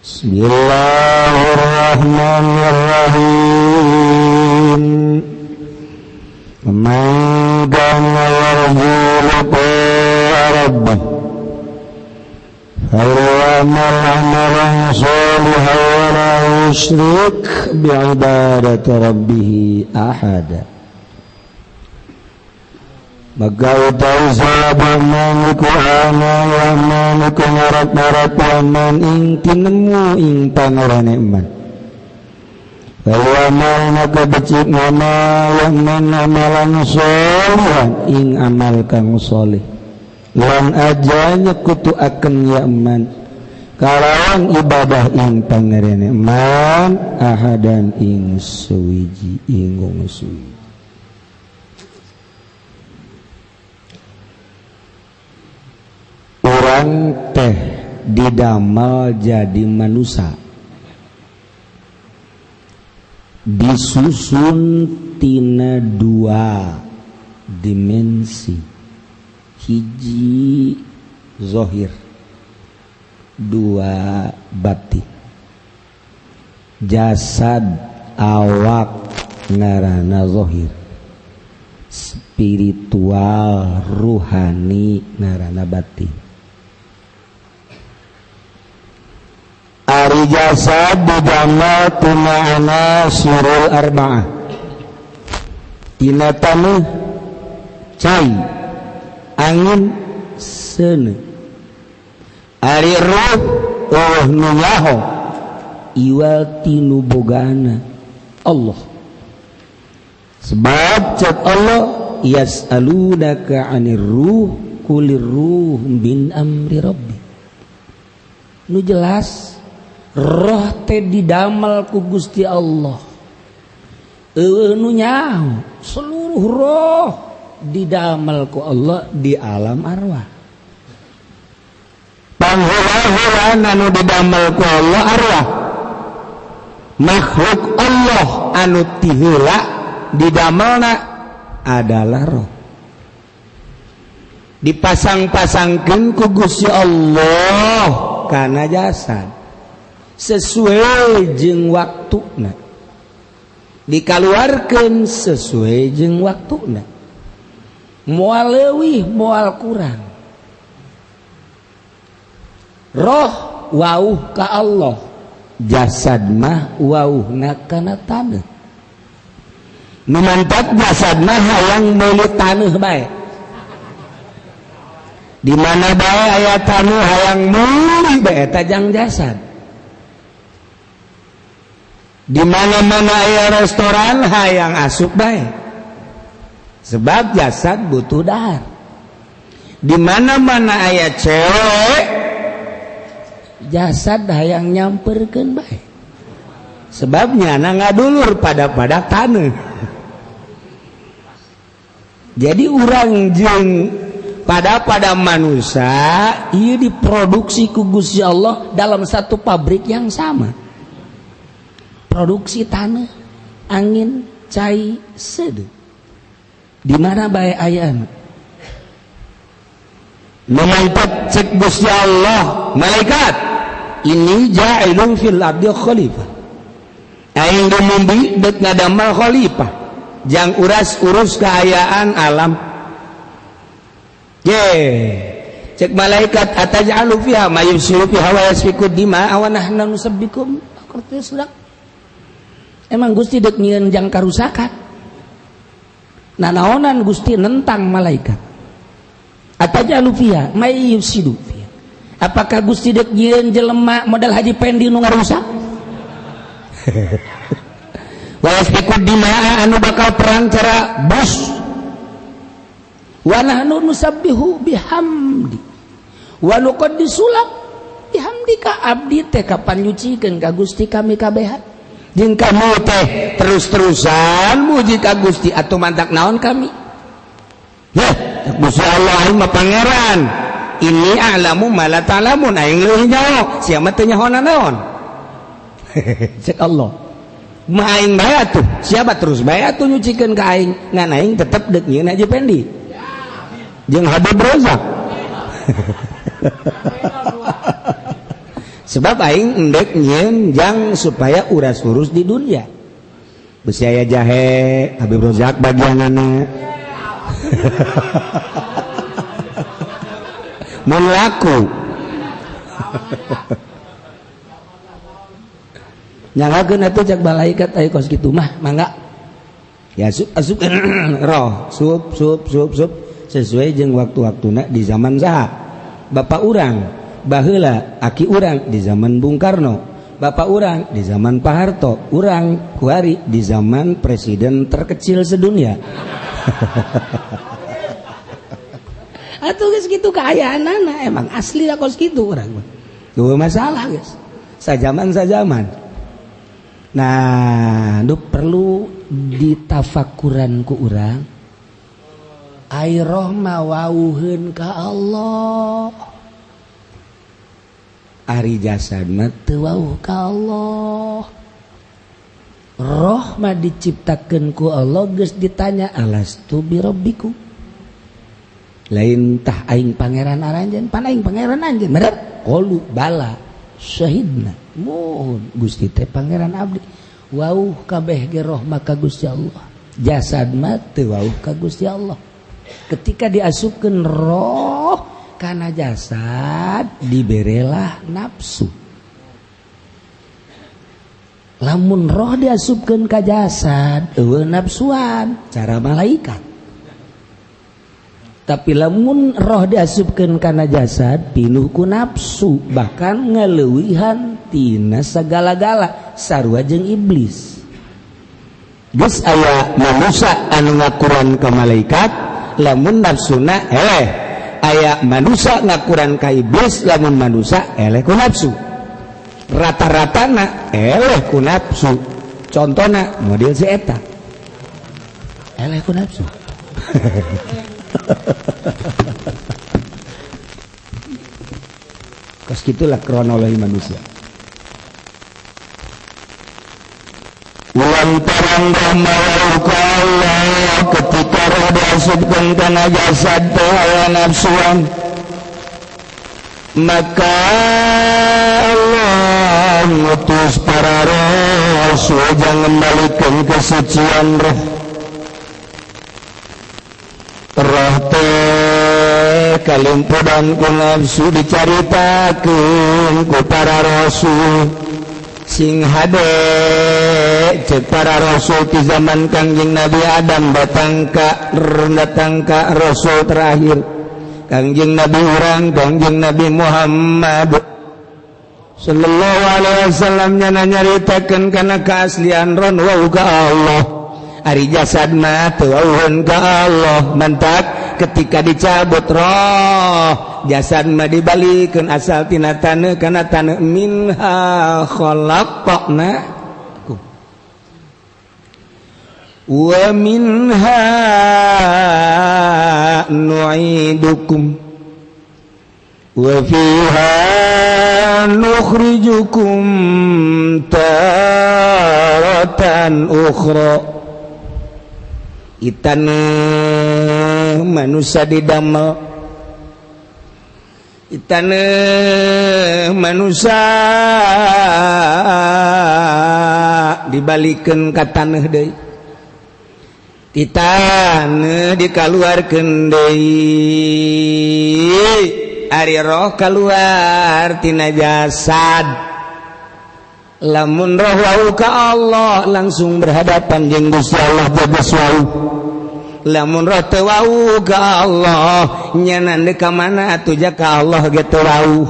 Bismillahirrahmanirrahim. Man kana yarju liqa'a rabbih falyamal 'amalan shalihan wa la yusyrik bi'ibadati rabbih ahada. Maka utawi sahabat iku ana yaman iku ngarep-ngarep yaman ing tinemu ing pangerane iman. Waman maka becik ngamal yaman amalan sholihan ing amal kang sholih. Lan aja nyekutuaken yaman kalawan ibadah ing pangerane iman ahadan ing suwiji ing wong suwiji. Orang teh didamel jadi manusia, disusun tina dua dimensi, hiji zohir, dua batin. Jasad awak ngarana zohir, spiritual ruhani ngarana batin. Ari jasad didamel tina anasirul arba'ah, tina taneuh, cai, angin, seuneu. Ari ruh eueuh nu nyaho iwal tinu bogana Allah. Sebab cek Allah, yas'alunaka 'anir ruh kulir ruh bin amri rabbi. Nu jelas roh teh didamel ku Gusti Allah. Eueuh nu nyaho seluruh roh didamel ku Allah di alam arwah. Pangheula-heula anu didamel ku Allah arwah. Makhluk Allah anu tiheula didamelna adalah roh. Dipasang-pasangkeun ku Gusti Allah kana jasad sesuai jeung waktuna, dikaluarkeun sesuai jeung waktuna, moal leuwih moal kurang. Roh wauh ka Allah, jasad mah wauhna kana taneuh. Nu mantap jasad mah hayang meuli taneuh bae. Di mana bae aya taneuh hayang meuli bae eta jang jasad. Di mana-mana aya restoran hayang asup bae. Sebab jasad butuh dahar. Di mana-mana aya cewek, jasad hayang nyamperkeun bae. Sebabnya na ngadulur pada taneuh. Jadi urang jeung pada manusia ieu diproduksi ku Gusti Allah dalam satu pabrik yang sama. Produksi tanah, angin, cai, seduh. Di mana bae ayana? Memantap cek Gusti Allah, malaikat, ini ja'ilun fil ardi khalifah. Aing dumumbi deuk ngadamel khalifah. Jang uras-urus kaayaan alam. Ye, cek malaikat ataj'alu fiha ma yufsidu fiha wa yasfiku dima wa nahnu nusabbikum. Sudah. Emang Gusti dek nyieun jang karusakan. Nanaonan Gusti nentang malaikat. Atajalu fiha may yufsidu fiha. Apakah Gusti dek nyieun jelema model Haji Pendi nu ngarusak? Wa yasfiku dima anu bakal perang cara bos. Wa nahnu nusabbihu bihamdi wa nuqaddisu lak bihamdika. Abdi teh kapan nyucikeun ka Gusti kami kabehan. Jeung kamu teh terus-terusan muji ka Gusti atuh mantak naon kami. Heh, Gusti Allah aing mah pangeran. Ini a'lamu ma la ta'lamun, aing leuwih nyaho, sia mah teu nyaho naon. Cek Allah. Mah aing bae atuh, siapa terus bae atuh nyucikeun ka aing, ngan aing tetep deuk nyieun Haji Pendi. Jeung Habib Rozak. Sebab aing endek nyieun jang supaya uras-urus di dunia. Besi aya jahe, Habib Rozak bagianana. Mun laku. Nyalakeun atuh cak malaikat aya kos kitu mah, mangga. Ya asup asup roh, sup sup sup sup sesuai jeung waktu-waktuna di zaman saha. Bapak urang baheula aki urang di zaman Bung Karno, bapak urang di zaman Pak Harto, urang kuari di zaman presiden terkecil sedunia. Atuh geus kitu kaayaanana, emang asli lah kos kitu urang mah. Dua masalah geus. Sajaman-sajaman. Nah, duh perlu ditafakuran ku urang. Ai roh mah wauheun ka Allah. Ari jasad mah teu wauh ka Allah. Roh mah diciptakeun ku Allah geus ditanya alastu bi rabbikum. Lain tah aing pangeran aranjeun, pan aing pangeran anjeun. Bener? Qalu bala syahidna. Mohon Gusti teh pangeran abdi. Wauh kabeh ge roh mah ka Gusti Allah. Jasad mah teu wauh ka Gusti Allah. Ketika diasupkeun roh kana jasad diberelah nafsu. Lamun roh diasupkeun ka jasad eueuh nafsuan cara malaikat. Tapi lamun roh diasupkeun kana jasad pinuh ku nafsu, bahkan ngaleuwihan tina sagala-gala sarua jeung iblis. Geus aya manusia anu ngakuran ka malaikat lamun nafsuna eleh, aya manusia ngakuran ka iblis lamun manusia eleh ku nafsu. Rata-ratana eleh ku nafsu. Contona model si eta eleh ku nafsu. Kos gitulah kronologi manusia. Lantaran Allah ketika roh diasupkeun kana jasad teh aya nafsuan, maka Allah ngutus para rasul jang ngembalikeun kesucian roh. Roh teh kalimpudan ku nafsu dicaritakeun ku para rasul sing hade cek para rasul di zaman Kangjeng Nabi Adam datang ka rasul terakhir Kangjeng Nabi urang Kangjeng Nabi Muhammad sallallahu alaihi wasallam nyana nyaritakeun kana keaslian ron wau ka Allah. Ari jasad mah teu wauheun ka Allah. Mantak ketika dicabut roh jasad mah dibalikeun asal tina taneuh kana taneuh minha khalaqnakum wa minha nu'idukum wa fiha nukhrijukum taratan ukhra. Itaneuh manusia didamel, itaneuh manusia dibalikeun ka taneuh deui, ditaneuh dikaluarkeun deui. Ari roh kaluar tina jasad. Lamun roh wau ka Allah langsung berhadapan jeung Gusti Allah bebas wau. Lamun roh teu wau ka Allah nyanan deuk ka mana atuh ja ka Allah ge teu wau.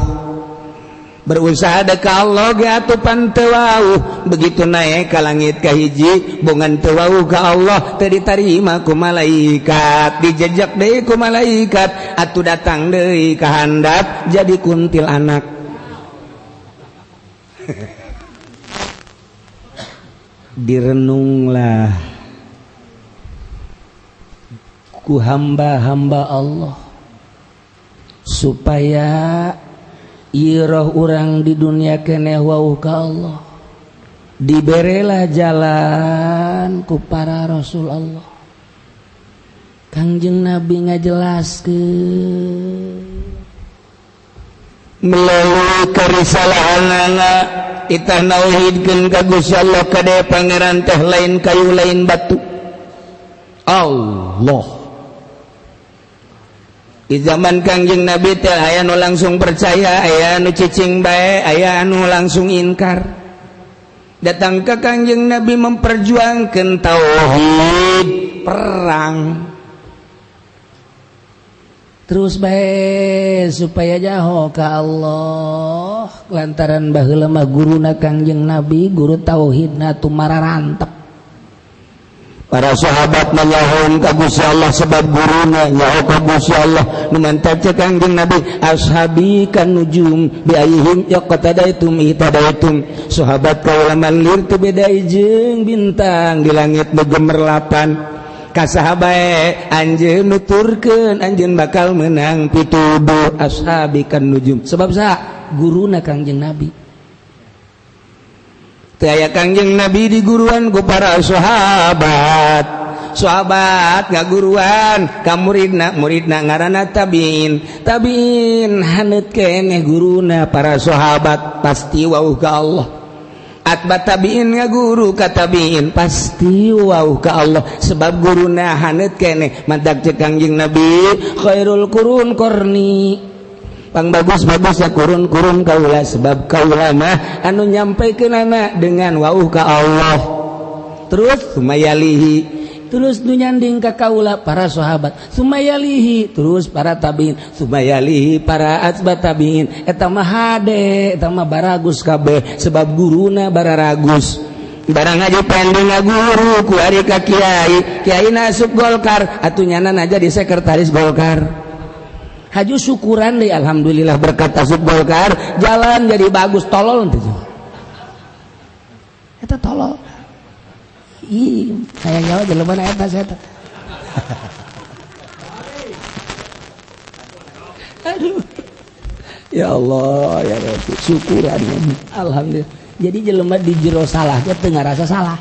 Berusaha deuk ka Allah ge atuh pan teu wau. Begitu naik ka langit ka hiji bongan teu wau ka Allah teu ditarima ku malaikat, dijejak deui ku malaikat atuh datang deui ka handap jadi kuntil anak. Direnunglah ku hamba-hamba Allah supaya iroh urang di dunia keneh wauh ka Allah. Diberelah jalan ku para rasul Allah. Kangjeng Nabi ngajelaskeun Melalui kerisalahanana itah nauhidkeun ka Gusti Allah kade pangeran teh lain kayu lain batu. Allah. Di zaman Kangjeng Nabi teh aya nu langsung percaya, aya nu cicing bae, aya anu langsung inkar. Datang ke Kangjeng Nabi memperjuangkan tauhid, perang. Terus bae supaya jaho ka Allah lantaran baheula mah guruna Kangjeng Nabi guru tauhidna tumararantep. Para sahabat menyahoun ka Gusti Allah sebab guruna nyaho ka Gusti Allah nu mantap cek Kangjeng Nabi ashabi kan nujum bi ayyihim yaqtadaitum ihtadaitum. Sahabat kaula malir teu beda jeung bintang di langit nu gemerlapan. Kasaha bae anjeun nuturkeun anjeun bakal menang pituduh ashabi kan nujum. Sebab saha guruna Kangjeng Nabi. Teu aya Kangjeng Nabi di guruan ku para sahabat. Sahabat ngaguruan ka muridna, muridna ngaranna tabiin. Tabiin haneut keneh guruna para sahabat pasti wauh ka Allah. Atba tabiin ngaguru ka tabiin pasti wauh ka Allah sebab guruna haneut keneh. Mantak cek Kangjeng Nabi khairul qurun qarni. Pang bagus-bagus ya kurun-kurun kaula sebab kaula mah anu nyampaikeunana dengan wauh ka Allah. Terus sumayalihi, terus nu nyanding ka kaula para sahabat, sumayalihi terus para tabiin, sumayalihi para atba tabiin. Eta mah hade, eta mah baragus kabeh sebab guruna bararagus. Barang aja pending ngaguru ku ari ka kiai, kiai asup Golkar atuh nyana aja di sekretaris Golkar. Haju syukuran deh, alhamdulillah berkat asup Golkar jalan jadi bagus. Tolol teh eta tolol. Ih, hayang nyawa jelema eta saya teh. Aduh. Ya Allah, ya Rabbi, syukuran alhamdulillah. Jadi jelema di jero salah teh teu ngarasa salah.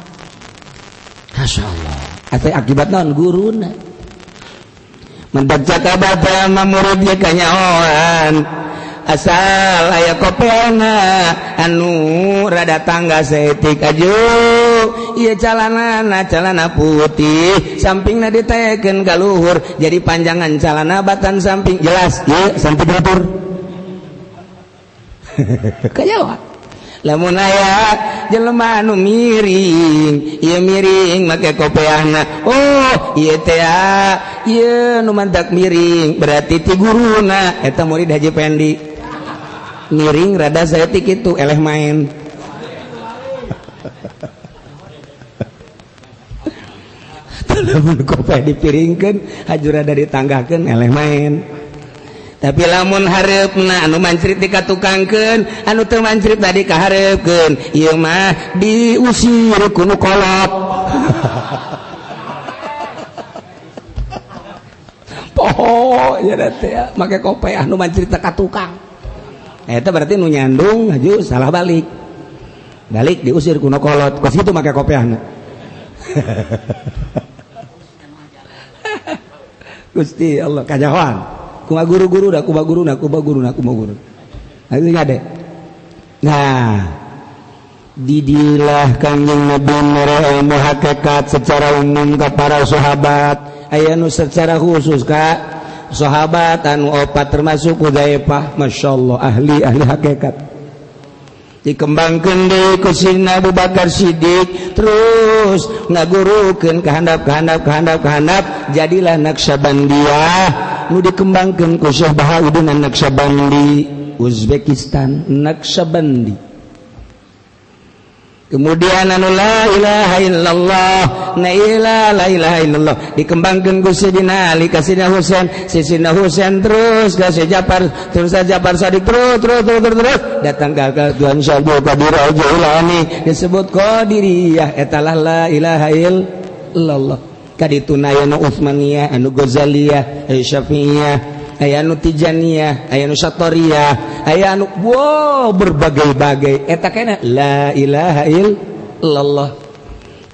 Masyaallah. Atau akibat naon guruna. Mendak cakabata murid ge kanyahoan asal aya kopeana anu rada tangga saeutik aju ieu calanana calana putih sampingna ditekeun ka luhur jadi panjangan calana batan samping jelas ieu samping diatur kanyahoan. Lamun aya jelema anu miring ieu miring make kopeahna oh ieu teh ieu nu mantak miring berarti ti guruna eta murid Haji Pendi miring rada saeutik kitu eleh main. Lamun kopeah dipiringkeun haju rada ditanggahkeun eleh main. Tapi lamun hareupna anu mancrit dikatukangkeun anu teu mancrit tadi kahareupkeun ieu mah diusir ku nu kolot. Poho nya teh make kopeah anu mancrit ka tukang. Eta berarti nu nyandung haju salah balik. Balik diusir ku nu kolot kos kitu make kopeahna. Gusti Allah kajahoan. Kuma guru-guru dah, kuma guru, nah kuma guru, nah kuma guru. Nah itu ngade. Nah, didilah Kangjeng Nabi mere ilmu hakikat secara umum ke para sahabat. Aya nu secara khusus ka sahabat anu opat termasuk Hudzaifah, masyaallah ahli hakikat. Dikembangkeun deui ku Sayyidina Abu Bakar Siddiq, terus ngagurukeun ka handap ka handap ka handap ka handap, jadilah Naqsyabandiyah. Nu dikembangkan ku Syekh Bahauddin Naqsyabandi Uzbekistan Naqsyabandi. Kemudian anu la ilaha illallah na la ilaha illallah dikembangkan ku Sayyidina Ali ka Sayyidina Husain, Sayyidina Husain terus ka Syekh Ja'far, terus Ja'far Shadiq terus terus terus terus datang ka Tuhan Syekh Abdul Qadir Al-Jailani disebut Qadiriyah eta lah la ilaha illallah. Kadituna aya nu Utsmaniyah, anu Ghazaliyah, aya Syafi'iyah, aya anu Tijaniyah, aya anu Satoriyah, aya anu wow berbagai-bagai eta kana la ilaha illallah.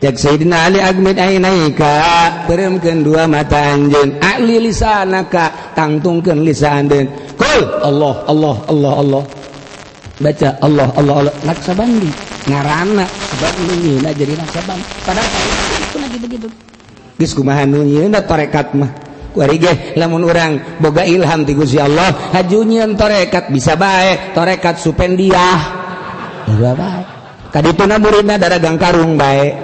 Cek Sayyidina Ali agmid ainaika pereumkeun dua mata anjeun, ali lisanaka tangtungkeun lisan anjeun. Kul Mukul Allah Allah Allah Allah. Baca Allah Allah Allah Naksabandi ngaranna sebab nu nyieunna jadi Naksabandi. Padahal itu lagi begitu. Geus kumaha nu nyieunna tarekat mah. Kuari ge lamun urang boga ilham ti Gusti Allah, haju nyieun tarekat bisa bae, tarekat Supendiah. Bisa bae. Kadituna muridna dagang karung bae.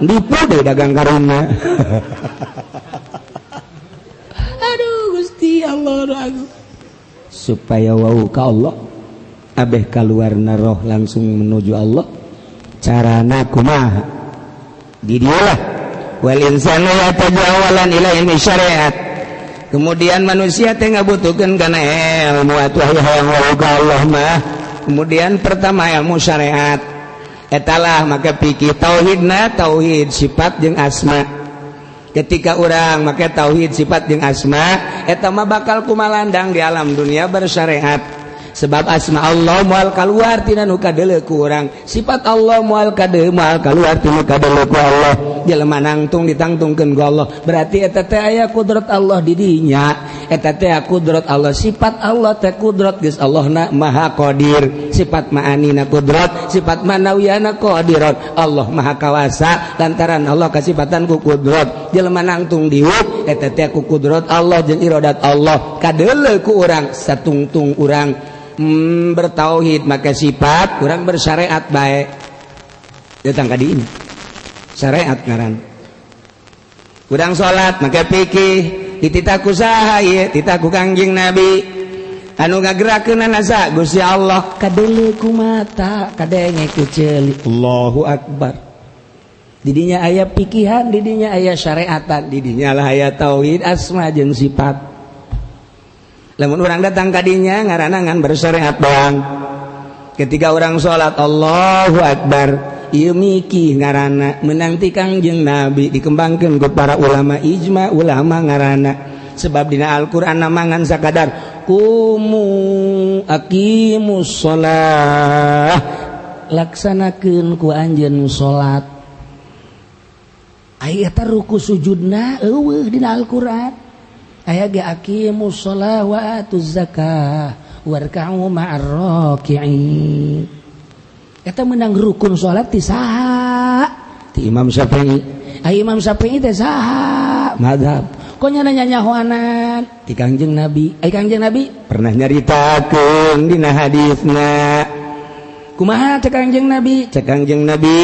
Nipu deh dagang karungna. Aduh Gusti Allah aku. Supaya wau ka Allah abeh kaluarna roh langsung menuju Allah. Carana kumaha? Di dialah wal insanu yatajawalan ila ilmi syariat. Kemudian manusia teh ngabutuhkeun kana ilmu atuh hayang wau ka Allah mah. Kemudian pertama ilmu syariat. Etalah maka pikir tauhidna tauhid sifat jeung asma. Ketika orang make tauhid sifat jeung asma, eta mah bakal kumalandang di alam dunia bersyariat. Sebab asma Allah moal kaluar tina nu kadeuleu ku urang, sifat Allah moal kadeuleu moal kaluar tina kadeuleu ku Allah. Jelema nangtung ditangtungkeun ku Allah. Berarti eta teh aya kudrat Allah di dinya. Eta teh kudrat Allah, sifat Allah teh kudrat geus Allahna Maha Qadir. Sifat ma'anina kudrat, sifat manawiyana qadirat. Allah Maha Kawasa lantaran Allah kasifatan ku kudrat. Jelema nangtung diuk eta teh ku kudrat Allah jeung iradat Allah. Kadeuleu ku urang satungtung urang bertauhid maka sifat kurang bersyariat baik datang ka dieu syariat ngaran kurang salat maka fikih dititah ku saha ieu titah ku Kangjeng Nabi anu ngagerakeunana sa Gusti Allah kadeuleu ku mata kadenge ku ceuli Allahu akbar. Didinya aya pikihan, didinya aya syariatan, didinya lah aya tauhid asma jeung sifat. Lamun orang datang kadinya ngaranangan bersyariat doang. Ketika orang sholat Allahu Akbar, ieu mikih ngaranna menang ti Kangjeng Nabi dikembangkeun ku para ulama ijma ulama ngaranna. Sebab dina Al-Qur'an namangan sakadar kumu aqimus shalah, laksanakeun ku anjeun salat. Aya eta ruku sujudna eueuh dina Al-Qur'an. Aya ge aqimus shalah wa atuz zakah warka'u ma'ar raki'in. Eta menang rukun salat ti saha? Ti Imam Syafi'i. Aya Imam Syafi'i teh saha? Mazhab. Kok nya nyahoanan ti Kangjeng Nabi. Ai Kangjeng Nabi pernah nyaritakeun dina hadisna. Kumaha cek Kangjeng Nabi? Cek Kangjeng Nabi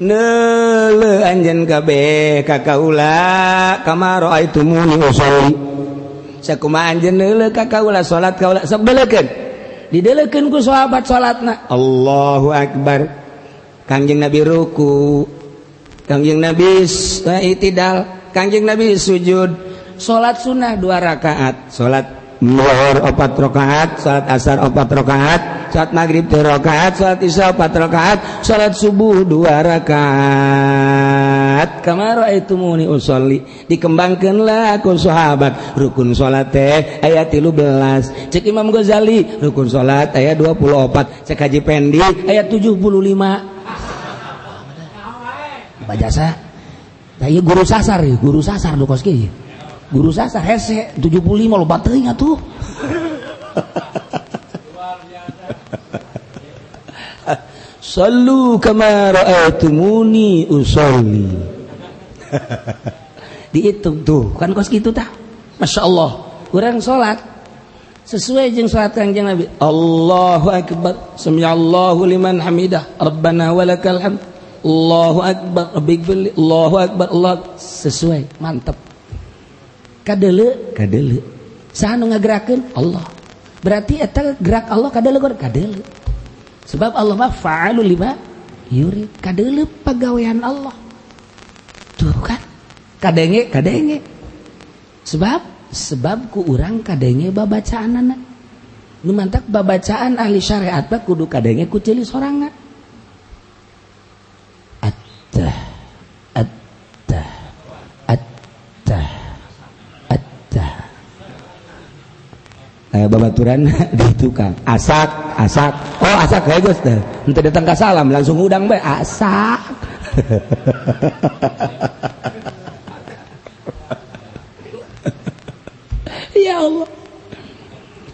neuleuh anjeun kabeh ka kaula kama raaitumuni usolli. Sakumaha anjeun neuleuh ka kaula salat kaula sok deulekeun. Dideulekeun ku sahabat salatna. Allahu akbar. Kangjeng Nabi ruku, Kangjeng Nabi i'tidal, Kangjeng Nabi sujud. Salat sunnah 2 rakaat, salat zuhur 4 rakaat, salat asar 4 rakaat, salat maghrib 2 rakaat, salat isya 4 rakaat, salat subuh 2 rakaat. Kama raaitumuni usolli. Dikembangkeunlah ku sahabat rukun salat teh aya 13. Cek Imam Ghazali rukun salat aya 24, cek Haji Pendi aya 75. Bajasa. Tah ieu guru sasar, guru sasar nu kos kieu. Guru sasar hese 75 loba teuing atuh. Sallu kama ra'aitumuni usolli. Dihitung tuh kan kos kitu tah. Masya Allah. Urang salat sesuai jeung salat Kangjeng Nabi. Allahu akbar. Sami'allahu liman hamidah. Rabbana walakal hamd. Allahu akbar. Rabbighfirli. Allahu akbar. Allah sesuai, mantap. Kadeuleu, kadeuleu. Saha nu ngagerakeun? Allah. Berarti eta gerak Allah kadeuleu kadeuleu. Sebab Allah mah fa'alul lima yurid. Kadeuleu pagawean Allah. Tuh kan? Kadenge, kadenge. Sebab ku urang kadenge babacaanana. Nu mantak babacaan ahli syariat mah kudu kadenge ku ceuli sorangan. Attah attah attah attah. Babaturan di tukang asak asak. Oh asak kayak Gus teh. Henteu datang ka salam langsung udang bae asak. Ya Allah.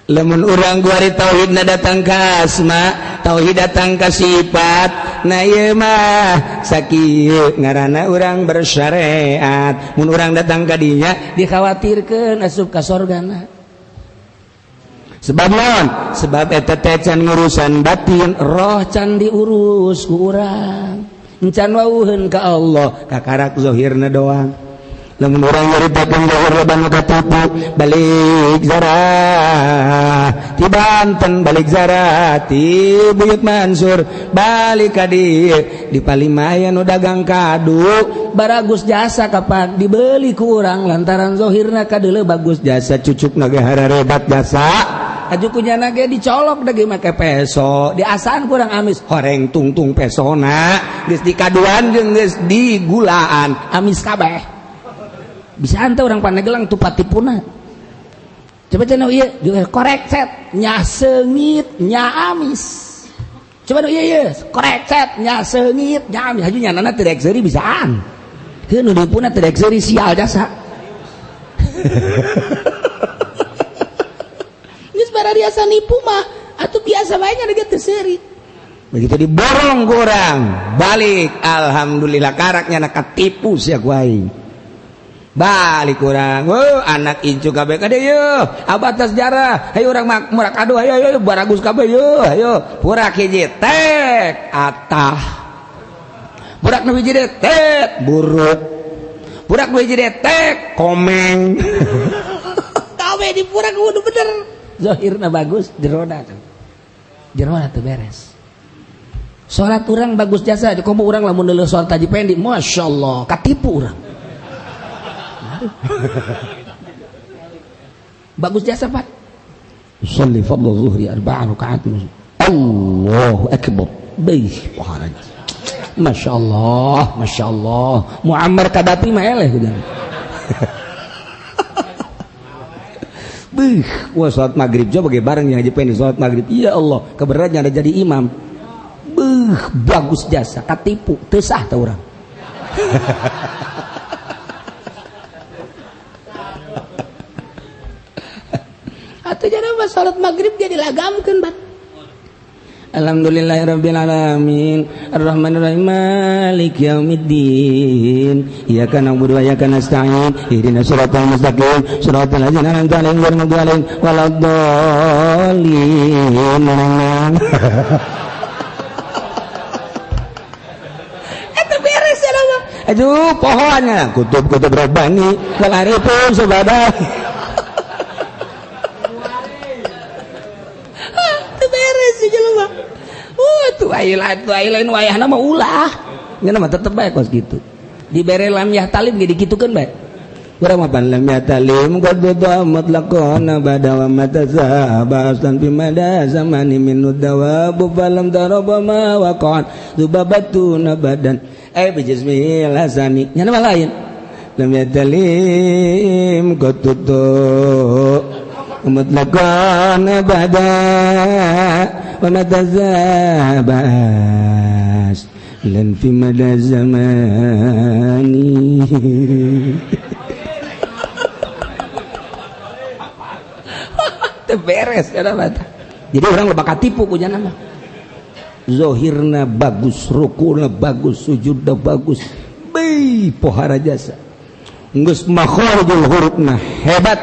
Lamun urang guari tauhidna datang ka asma, tauhid datang ka sifat, nah ieu mah sakieu ngaranna urang bersyariat. Mun urang datang ka dinya dikhawatirkeun asup ka sorgana. Sebab naon? Sebab eta teh can ngurusan batin, roh can diurus ku urang. Encan wauheun ka Allah, kakarak zahirna doang. Lamun urang nyaritakeun zahir loba nu katipu, balik zarah ti Banten, balik zarah ti Buyut Mansur, balik ka dieu di Palimayan nu dagang kadu, baragus jasa kapan dibeli ku urang lantaran zahirna kadeuleu bagus jasa, cucukna ge harerebat jasa. Aju kunyana ge dicolok da ge make peso, diasaan kurang amis, horeng tungtung pesona, geus dikaduan jeung geus digulaan, amis kabeh. Bisa ante orang Pandeglang tuh patipuna. Coba cenah ieu juga korek set nya seungit nya amis. Coba ieu ieu korek set nya seungit nya amis. Haju nyanana teu rek seuri bisaan. Heuh nu dipuna teu rek seuri sial jasa. Geus barariasa nipu mah atuh biasa bae nya teu seuri. Begitu diborong ku urang balik alhamdulillah karaknya na katipu sia ku aing. Balik kurang, oh, anak incu kabeh kade yeuh, abah sejarah, hayu urang murak aduh, ayo ayo baragus kabeh yeuh, ayo purak hiji tek atah, purak nu hiji tek buruk, purak nu hiji tek komeng, kabeh di purak kudu bener, zahirna bagus, jerona tuh, jerona tuh beres. Salat urang bagus jasa, komo urang lamun deuleu salat Haji Pendi, masyaallah, katipu urang. Bagus jasa Pak. Sholli fardhu zuhri arba'a rakaat. Allahu akbar. Baih pahala. Masyaallah, masyaallah. Muammar Gaddafi mah eleh udah. Beuh, wah salat maghrib coba ge bareng yang Haji Pendi salat maghrib. Ya Allah, keberatnya ada jadi imam. Beuh, bagus jasa, katipu, teu sah tah urang. Atau jadi apa salat maghrib dia dilagamkeun bat. Alhamdulillahirabbil alamin arrahmanirrahim maliki yaumiddin iyyaka na'budu wa iyyaka nasta'in ihdinas siratal mustaqim siratal ladzina an'amta 'alaihim ghairil maghdubi 'alaihim waladdallin. Eta beres ya mah. Aduh pohoannya kutub-kutub rabbani wal arifun subhana. Tuh lain wayahna mah ulah. Nya mah tetep bae kos kitu. Dibere lam yahtalim ge dikitukeun bae. Urang mah pan lam yahtalim qad mutlaqana bada wa matazaba aslan bi mada zamani min dawabu falam daraba ma waqan zubabatuna badan ay bi jismil hasani. Nya mah lain. Lam yahtalim qad mutlaqana bada wa matazabas lan fi mada zamani. Teu beres ya mata. Jadi orang lebah katipu ku jana mah. Zahirna bagus, rukuna bagus, sujudna bagus. Beuh pohara jasa. Geus makharijul hurufna hebat,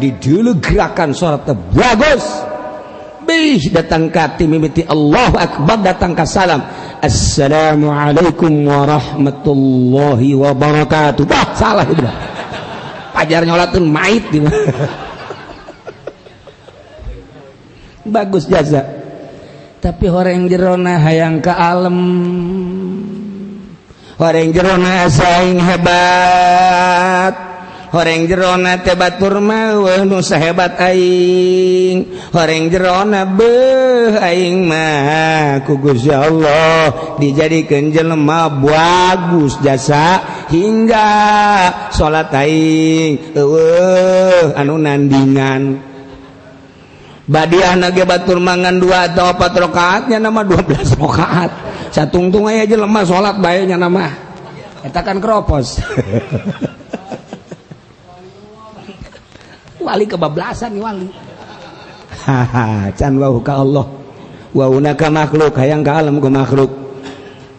di dulu gerakan salatna bagus. Bih datang ka mimiti Allahu akbar datang ka salam assalamualaikum warahmatullahi wabarakatuh. Wah salah itu dah. Pajar nyolatun mait di bagus jasa. Tapi horeng jerona hayang ka alem, horeng jerona saing hebat, horeng jerona teh batur mah nu sahebat aing, horeng jerona beuh aing mah ku Gusti Allah dijadikeun jelema bagus jasa hingga salat aing eueuh anu nandingan. Badiahna ge batur mangan 2 atau 4 rakaat nya nama 12 rakaat. Satungtung aya jelema salat bae nya nama. Eta kan keropos. Wali kebablasan nih wali. Haha, can wau ka Allah. Wauna ka makhluk, hayang ka alam ku makhluk.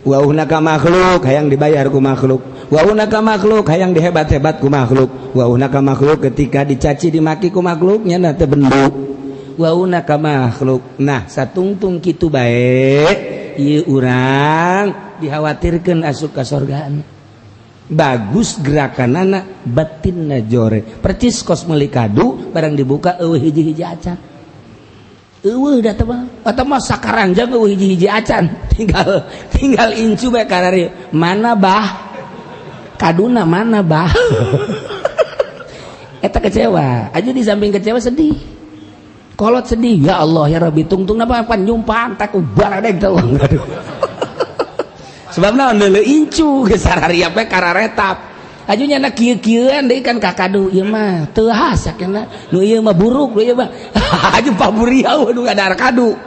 Wauna ka makhluk, hayang dibayar ku makhluk. Wauna ka makhluk, hayang dihebat-hebat ku makhluk. Wauna ka makhluk, ketika dicaci dimaki ku makhluknya nanti bendu. Wauna ka makhluk. Nah, satungtung kitu bae, ieu urang dikhawatirkeun asup ka sorgaan. Bagus gerakanana, batinna jore. Percis kos meuli kadu, barang dibuka eueuh hiji-hiji acan. Eueuh da teh mah, atau mah sakaranjang eueuh hiji-hiji acan. Tinggal tinggal incu bae karari. Mana bah? Kaduna mana bah? Eta kecewa. Aja di samping kecewa sedih. Kolot sedih, ya Allah ya Rabbi, tungtung napa pan nyumpang tak baradeg teh. Aduh. Sebab naon leuleuh incu geus sarariap we kararetap. Aju nyana kieu-kieuan deui kan kakadu ieu mah teu khas sakena nu ieu mah buruk nu ieu mah aju paburiau nu ngadar kadu.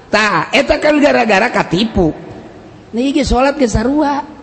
Tah eta kan gara-gara katipu. Nih ge salat ge sarua.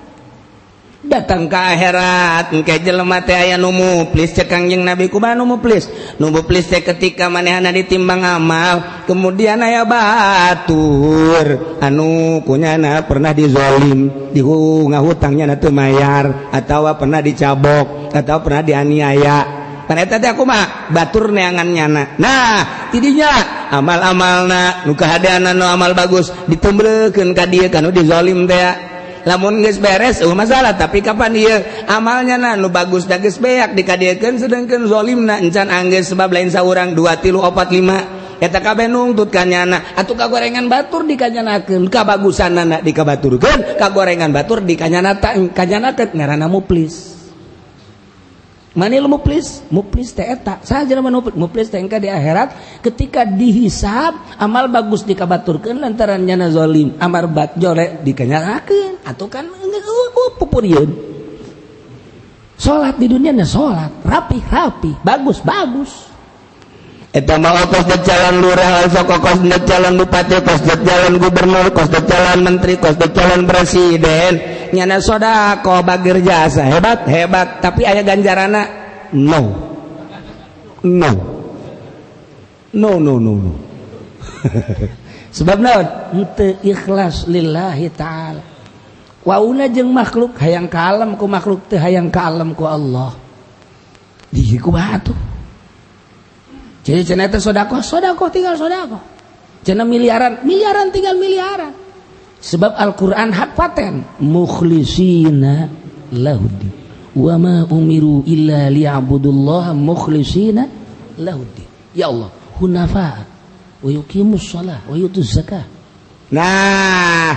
Datang ke akhirat engke jelema teh aya nu muflis, cek Kangjeng Nabi, kumaha nu muflis? Nu muflis teh ketika manehna ditimbang amal, kemudian aya batur anu kunyana pernah dizolim, ngahutangnya teu mayar, atawa pernah dicabok, atau pernah dianiaya. Kan eta teh kumaha batur neangan nyana. Nah, tidinya amal-amalna nu kahadeana, nu amal bagus ditemblekeun ka dieu kanu dizolim teh. Lamun geus beres eueuh masalah, tapi kapan ieu amalnya na nu bagus da geus beak dikadiekeun, sedangkeun zolimna encan anggeus, sebab lain saurang, 2 3 4 5 eta kabeh nungtut ka nyana. Atuh kagorengan batur dikanyanakeun, kabagusanana dikabaturkeun, kagorengan batur dikanyana kanyanakeun, ngaranna muflis. Mana lu muflis? Muflis teh eta. Saha jelema muflis teh engka di akhirat ketika dihisab, amal bagus dikabaturkeun lantaran nyana zalim, amal bat jore dikanyanakeun, atuh kan geus pupurieun. Salat di dunia nya salat rapi-rapi, bagus-bagus. Eta mah kos jalan lurah, sok kos jalan bupati, kos jalan gubernur, kos jalan menteri, kos jalan presiden. Nyana sodako bagir jasa hebat hebat, tapi aya ganjarana no no no no no no. Sebab naon? Henteu ikhlas lillahi ta'ala. Wauna jeung makhluk, hayang kalem ku makhluk teu hayang kalem ku Allah. Di kumaha atuh? Jadi cenah teh sedekah, sedekah tinggal sedekah. Cenah miliaran, miliaran tinggal miliaran. Sebab Al-Qur'an hak paten, mukhlisina lahuddin. Wa ma umiru illa liya'budullaha mukhlisina lahuddin. Ya Allah, hunafa wa yuqimus shalah wa yutuz zakah. Nah,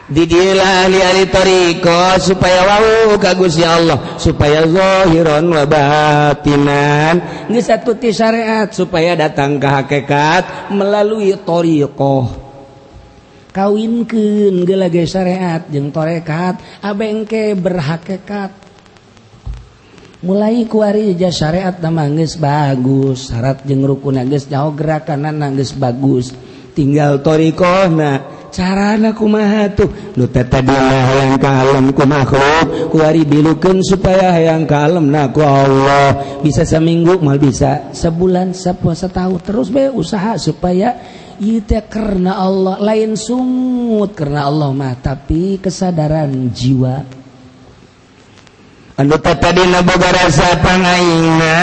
didilah ahli-ahli thariqah supaya wau ka Gusti Allah, supaya zahiran wa batinan, geus satuti syariat supaya datang ke hakikat melalui thariqah. Kawinkeun geulage syariat jeung tarekat, abengke berhakikat. Mulai kuari ja syariat mah geus bagus, syarat jeung rukun geus nyaho, gerakanna geus bagus, tinggal thariqahna. Carana kumaha tuh? Nu tadi hayang kalem ku makhluk, kuari bilukeun supaya hayang kalemna ku Allah. Bisa seminggu mal bisa sebulan, setahun, terus be usaha supaya ieu teh karena Allah, lain sungut karena Allah mah, tapi kesadaran jiwa. Anu tadina boga rasa pangaingna,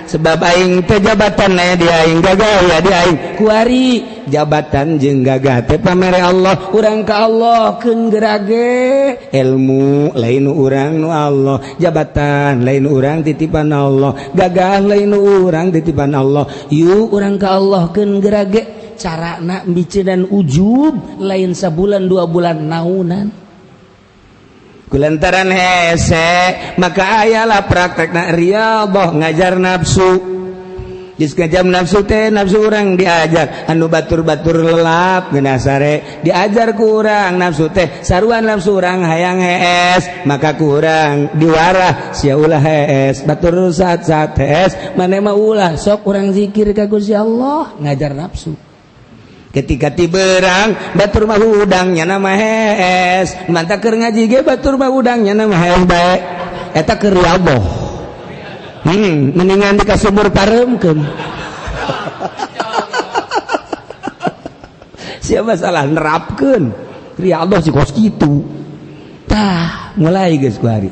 sebab aing teh jabatan aya di aing, gagah aya di aing, kuari jabatan jeung gagah teh pamere Allah, urang ka Allah keun gerage ilmu lain urang nu Allah, jabatan lain urang titipan Allah, gagah lain urang titipan Allah, yuk urang ka Allah keun gerage. Carana dan ujub lain sabulan dua bulan naunan kulantaran hese, maka ayalah praktekna riyadhah, ngajar nafsu. Geus ngajam nafsu teh, nafsu urang diajar anu batur-batur lelap geuna sare diajar ku urang nafsu teh, saruan nafsu urang hayang hees, maka kurang diwarah sia ulah hees, batur saat-saat hees maneh mah ulah, sok urang zikir ka Gusti Allah, ngajar nafsu. Ketika tiberang batur mah hudang nyana mah hees, mantap keur ngaji ge batur mah hudang nyana mah hees bae, eta keur riyadhah. Mendingan di ka sumur pareumkeun. Siapa salah nerapkeun riyadhah si kos kitu. Tah, mulai geus ku hari.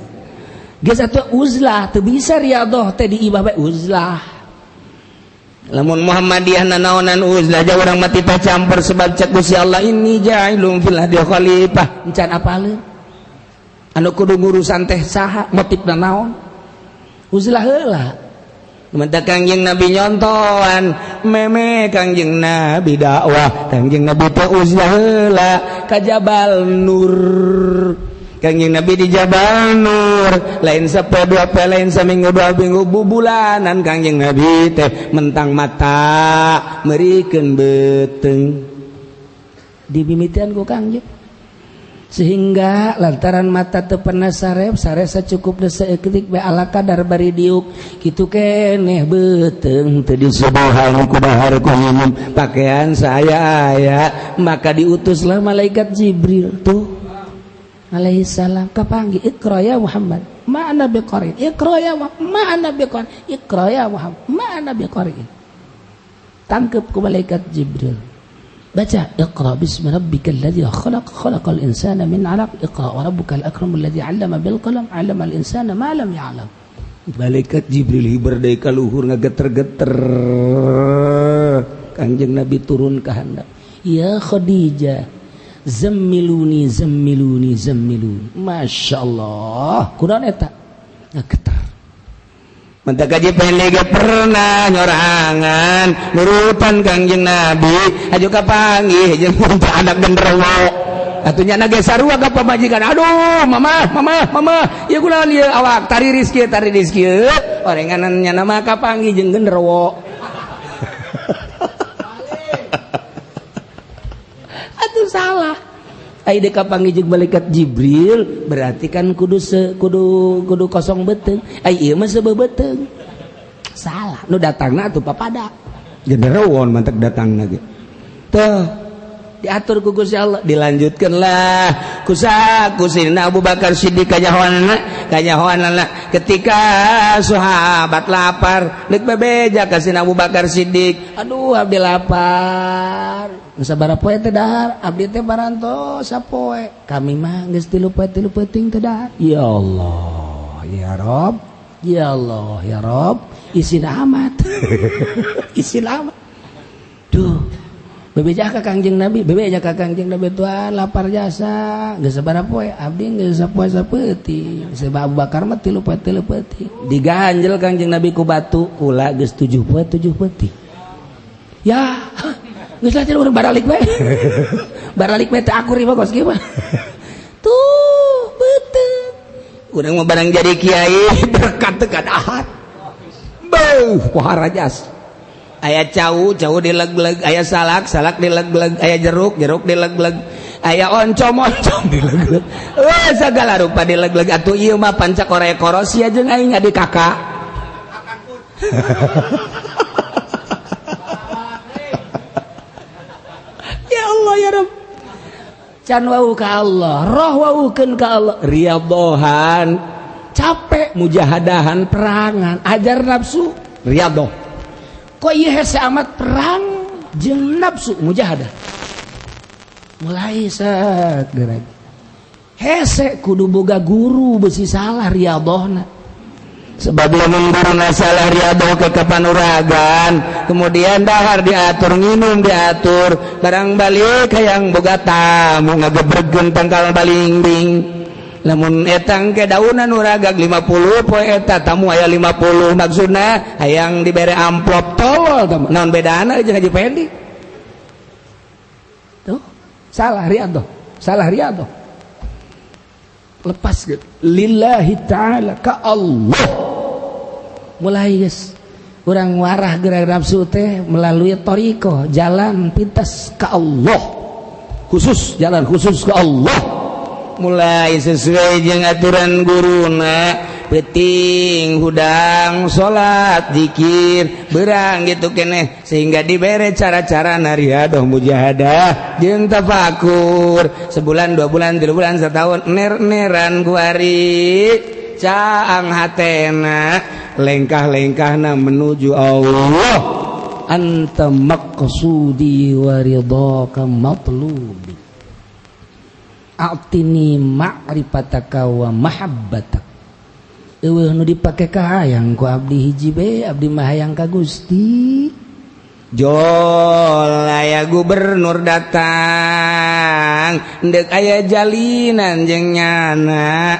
Geus atuh uzlah, teu bisa riyadhah teh diibah bae uzlah. Lamun Muhammadiyah nanaonan uzlah jauh urang mah titah campur sebab cek Gusti Allah inni ja'ilun fil ardi khalifah. Encan apaleun. Anu kudu ngurusan teh saha, motifna naon? Uzlah heula. Menta Kangjeng Nabi nyontoan, meme Kangjeng Nabi dakwah, Kangjeng Nabi teh uzlah heula ka Jabal Nur. Kangjeng Nabi di Jabal Nur, lain sapoe dua poe, lain saminggu dua minggu, bubulanan Kangjeng Nabi teh mentang mata merikeun beuteung. Dimimitian ku Kangjeng. Sehingga lantaran mata teu pernah sarep, sare sacukupna saeutik bae ala kadar bari diuk kitu keneh beuteung teu disubuhan ku dahar ku minum pakaian saya aya, maka diutuslah malaikat Jibril tuh alaihi salam kapanggih, Iqra ya Muhammad ma ana biqari, Iqra ya ma ana biqari, Iqra ya Muhammad ma ana biqari. Tangkep ku malaikat Jibril, baca Iqra bismi rabbikal ladzi khalaq, khalaqal insana min 'alaq, Iqra wa rabbukal akramul ladzi 'allama bil qalam, 'allamal insana ma lam ya'lam. Malaikat Jibril hiber deui ka luhur ngageter-geter. Kangjeng Nabi turun ka handap, ya Khadijah zammiluni zammiluni zammiluni. Masya Allah, kunaon eta ngageter. Mentak kaji pendek pernah nyorangan nurutan Kangjeng Nabi aju kapanggih jeung anak genderuwo atuh nya ge sarua ka pamajikan. Aduh mama mama mama ieu kunaon ieu awak tariris kieu tariris kieu orenganan nya mah kapanggih jeung genderuwo. Atuh salah. Ai deuk kapanggih jeung malaikat Jibril berarti kan kudu kudu kudu kosong beuteung. Ai ieu mah seubeuh beuteung. Salah. Nu datangna atuh papada. Genderuwo mantek datangna ge. Teuh diatur ku Gusti Allah, dilanjutkeunlah ku Sayyidina Abu Bakar Siddiq kanyahoanana ketika sahabat lapar deuk bebeja ka Sayyidina Abu Bakar Siddiq, aduh abdi lapar. Sabaraha poe teh dahar, abdi teh barantos sapoe. Kami mah geus 3 poe 3 peuting teh dahar. Ya Allah, ya Rob, ya Allah, ya Rob, isin amat. Isin amat. Duh, bebeja ka Kangjeng Nabi, bebeja ka Kangjeng Nabi, tuan lapar jasa, geus sabaraha poe, abdi geus sapoe sapeuting. Sebab Abu Bakar mah 3 poe 3 peuting. Diganjel Kangjeng Nabi ku batu, kula geus 7 poe 7 peuting. Ya, geus lah urang baralik bae. Baralik bae teh akur ieu kos kieu mah. Tuh, beuteung. Urang mah barang jadi kiai berkat teu ahad. Beuh, pohara jas. Aya cau, cau dileg-leg, aya salak, salak dileg-leg, aya jeruk, jeruk dileg-leg, aya oncom, oncom dileg-leg. Segala rupa dileg-leg atuh ieu mah pancak korek korosia jeung aing adik kakak. Ya Allah ya Rabb. Can wau ka Allah, roh waukeun ka Allah, riyadhohan, capek mujahadahan perangan, ajar nafsu riyadhoh. Kok ieu hese amat perang jeung nafsu mujahadah. Mulai set gerak. Hese kudu boga guru besi salah riyadhohna. Sebab lamun guruna salah riyadhoh ke kapanuragan, kemudian dahar diatur, nginum diatur, barang balik hayang boga tamu ngagebregeun tangkal balingbing. Lamun etang ke daunan uragag 50 poe eta tamu aya 50 maksudna hayang dibere amplop tolol naon bedana jeung Haji Pendi. Tuh, salah riyadhoh, salah riyadhoh. Lepas gitu. Lillahi ta'ala ka Allah. Mulai geus urang warah gerak nafsu teh melalui thariqah, jalan pintas ka Allah. Khusus jalan khusus ke Allah. Mulai sesuai jeung aturan guruna, peuting hudang salat zikir berang gitu keneh sehingga dibere cara-cara riyadhoh mujahadah jeung tafakur. Sebulan 2 bulan 3 bulan setahun ner-neran kuari Caang hatena lengkah-lengkahna menuju Allah. Anta maqsudi wa ridhaka matlubi. A'tini ma'rifataka wa mahabbatak. Eueuh nu dipake ka hayang ku abdi hiji be, abdi mah hayang ka Gusti. Jol aya gubernur datang, deuk aya jalinan jeung nyana.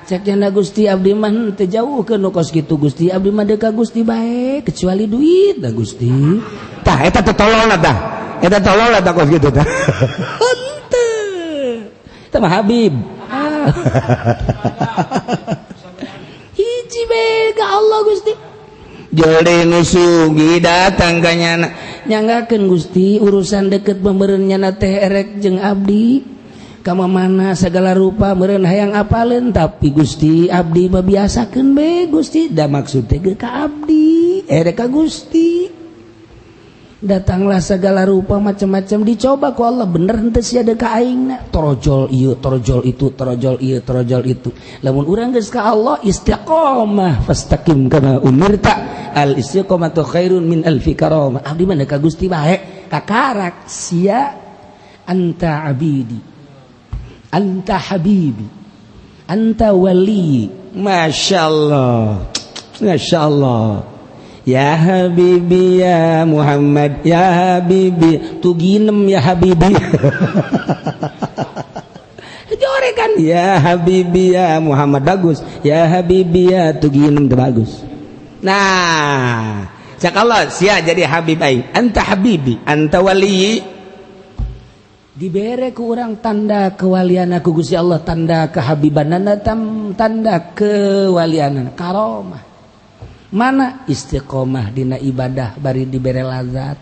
Cek nyana Gusti abdi mah teu jauh ke nu kos kitu Gusti, abdi mah deuk ka Gusti bae kecuali duit da Gusti. Tah eta teh tololna tah. Eta tololna tah kos kitu tah. Henteu. Eta mah Habib. Hiji bae ka Allah Gusti. Jol nu sugi datang ka nyana, nyanggakeun Gusti urusan deket pemeureun nyana teh erek jeung abdi. Ka mana segala rupa meureun hayang apaleun tapi Gusti abdi mah biasakeun be Gusti da maksud teh ka abdi erek ka Gusti. Datanglah segala rupa macam-macam dicoba ku Allah bener henteu sia deuk ka aingna torojol ieu torojol itu torojol ieu torojol itu. Lamun urang geus ka Allah istiqomah fastaqim kama umirta al istiqomatu khairun min alfi karamah. Abdi mah ka Gusti bae kakarak sia anta abidi anta habibi anta wali. Masyaallah masyaallah. Ya habibi ya Muhammad ya habibi tuginem ya habibi. Jorekan ya habibi ya Muhammad bagus, ya habibi ya tuginem bagus. Nah cak Allah sia jadi habib aing, anta habibi anta wali. Dibere ku urang tanda kewalian ku Gusti Allah, tanda kehabibanana, tanda kewalianana karomah. Mana istiqomah dina ibadah bari dibere lazat.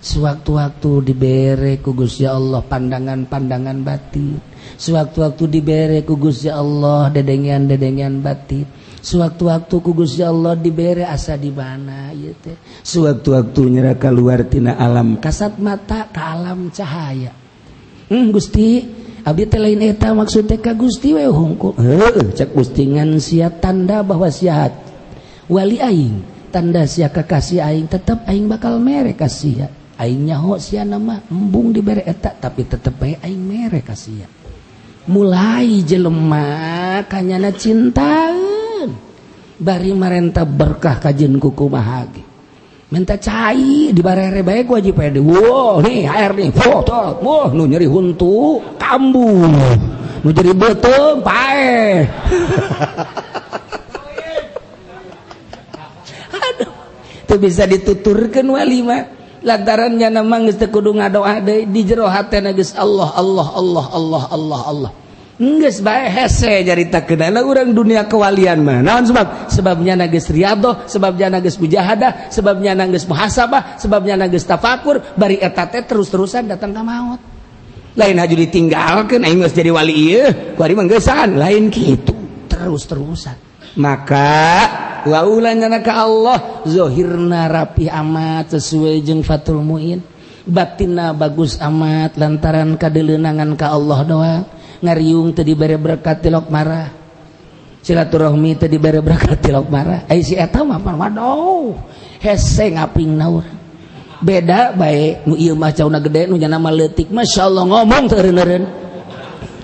Sewaktu-waktu dibere ku Gusti Allah pandangan-pandangan batin. Sewaktu-waktu dibere ku Gusti Allah dedengean-dedengean batin. Sewaktu-waktu ku Gusti Allah dibere asa di mana ieu teh. Sewaktu-waktu nyera keluar tina alam kasat mata ka alam cahaya. Gusti abdi teh lain eta maksud teh ka Gusti we hungkul. Heueuh cek Gusti ngan sia tanda bahwa sia wali aing, tanda sia kakasih aing tetep aing bakal mere ka sia. Aing nyaho sia nama embung dibere eta tapi tetep bae aing mere ka sia. Mulai jelema kanyana cintaeun bari marenta berkah kajeun kumaha ge. Minta cai dibarere bae ku Haji Pede. Wah, nih air nih. Wah, wah nu nyeri huntu kambuh. Nu nyeri beuteung paeh. Teu bisa dituturkeun wali mah lantaran nyana mah geus teu kudu ngadoa deui di jero hatena geus Allah Allah Allah Allah Allah Allah. Geus bae hese nyaritakeunana urang dunia kewalian mah. Naon sebab? Sebabnya nyana geus riyadhah, sebabnya nyana geus mujahadah, sebabnya nyana geus muhasabah, sebabnya nyana geus tafakur, bari eta teh terus-terusan datang ka maot. Lain haju ditinggalkeun aing geus jadi wali ieu, kuari mah geusan, lain kitu, terus-terusan. Maka waulan ka Allah zohirna rapi amat sesuai jeung Fathul Muin, batinna bagus amat lantaran kadeleunangan ka Allah doang. Ngariung teu dibere berkat tilok marah, silaturahmi teu dibere berkat tilok marah. Ai si eta mah waduh hese ngapingna urang. Beda bae nu ieu mah cauna gede nu nyana mah leutik, masyaallah ngomong teu eureun-eureun.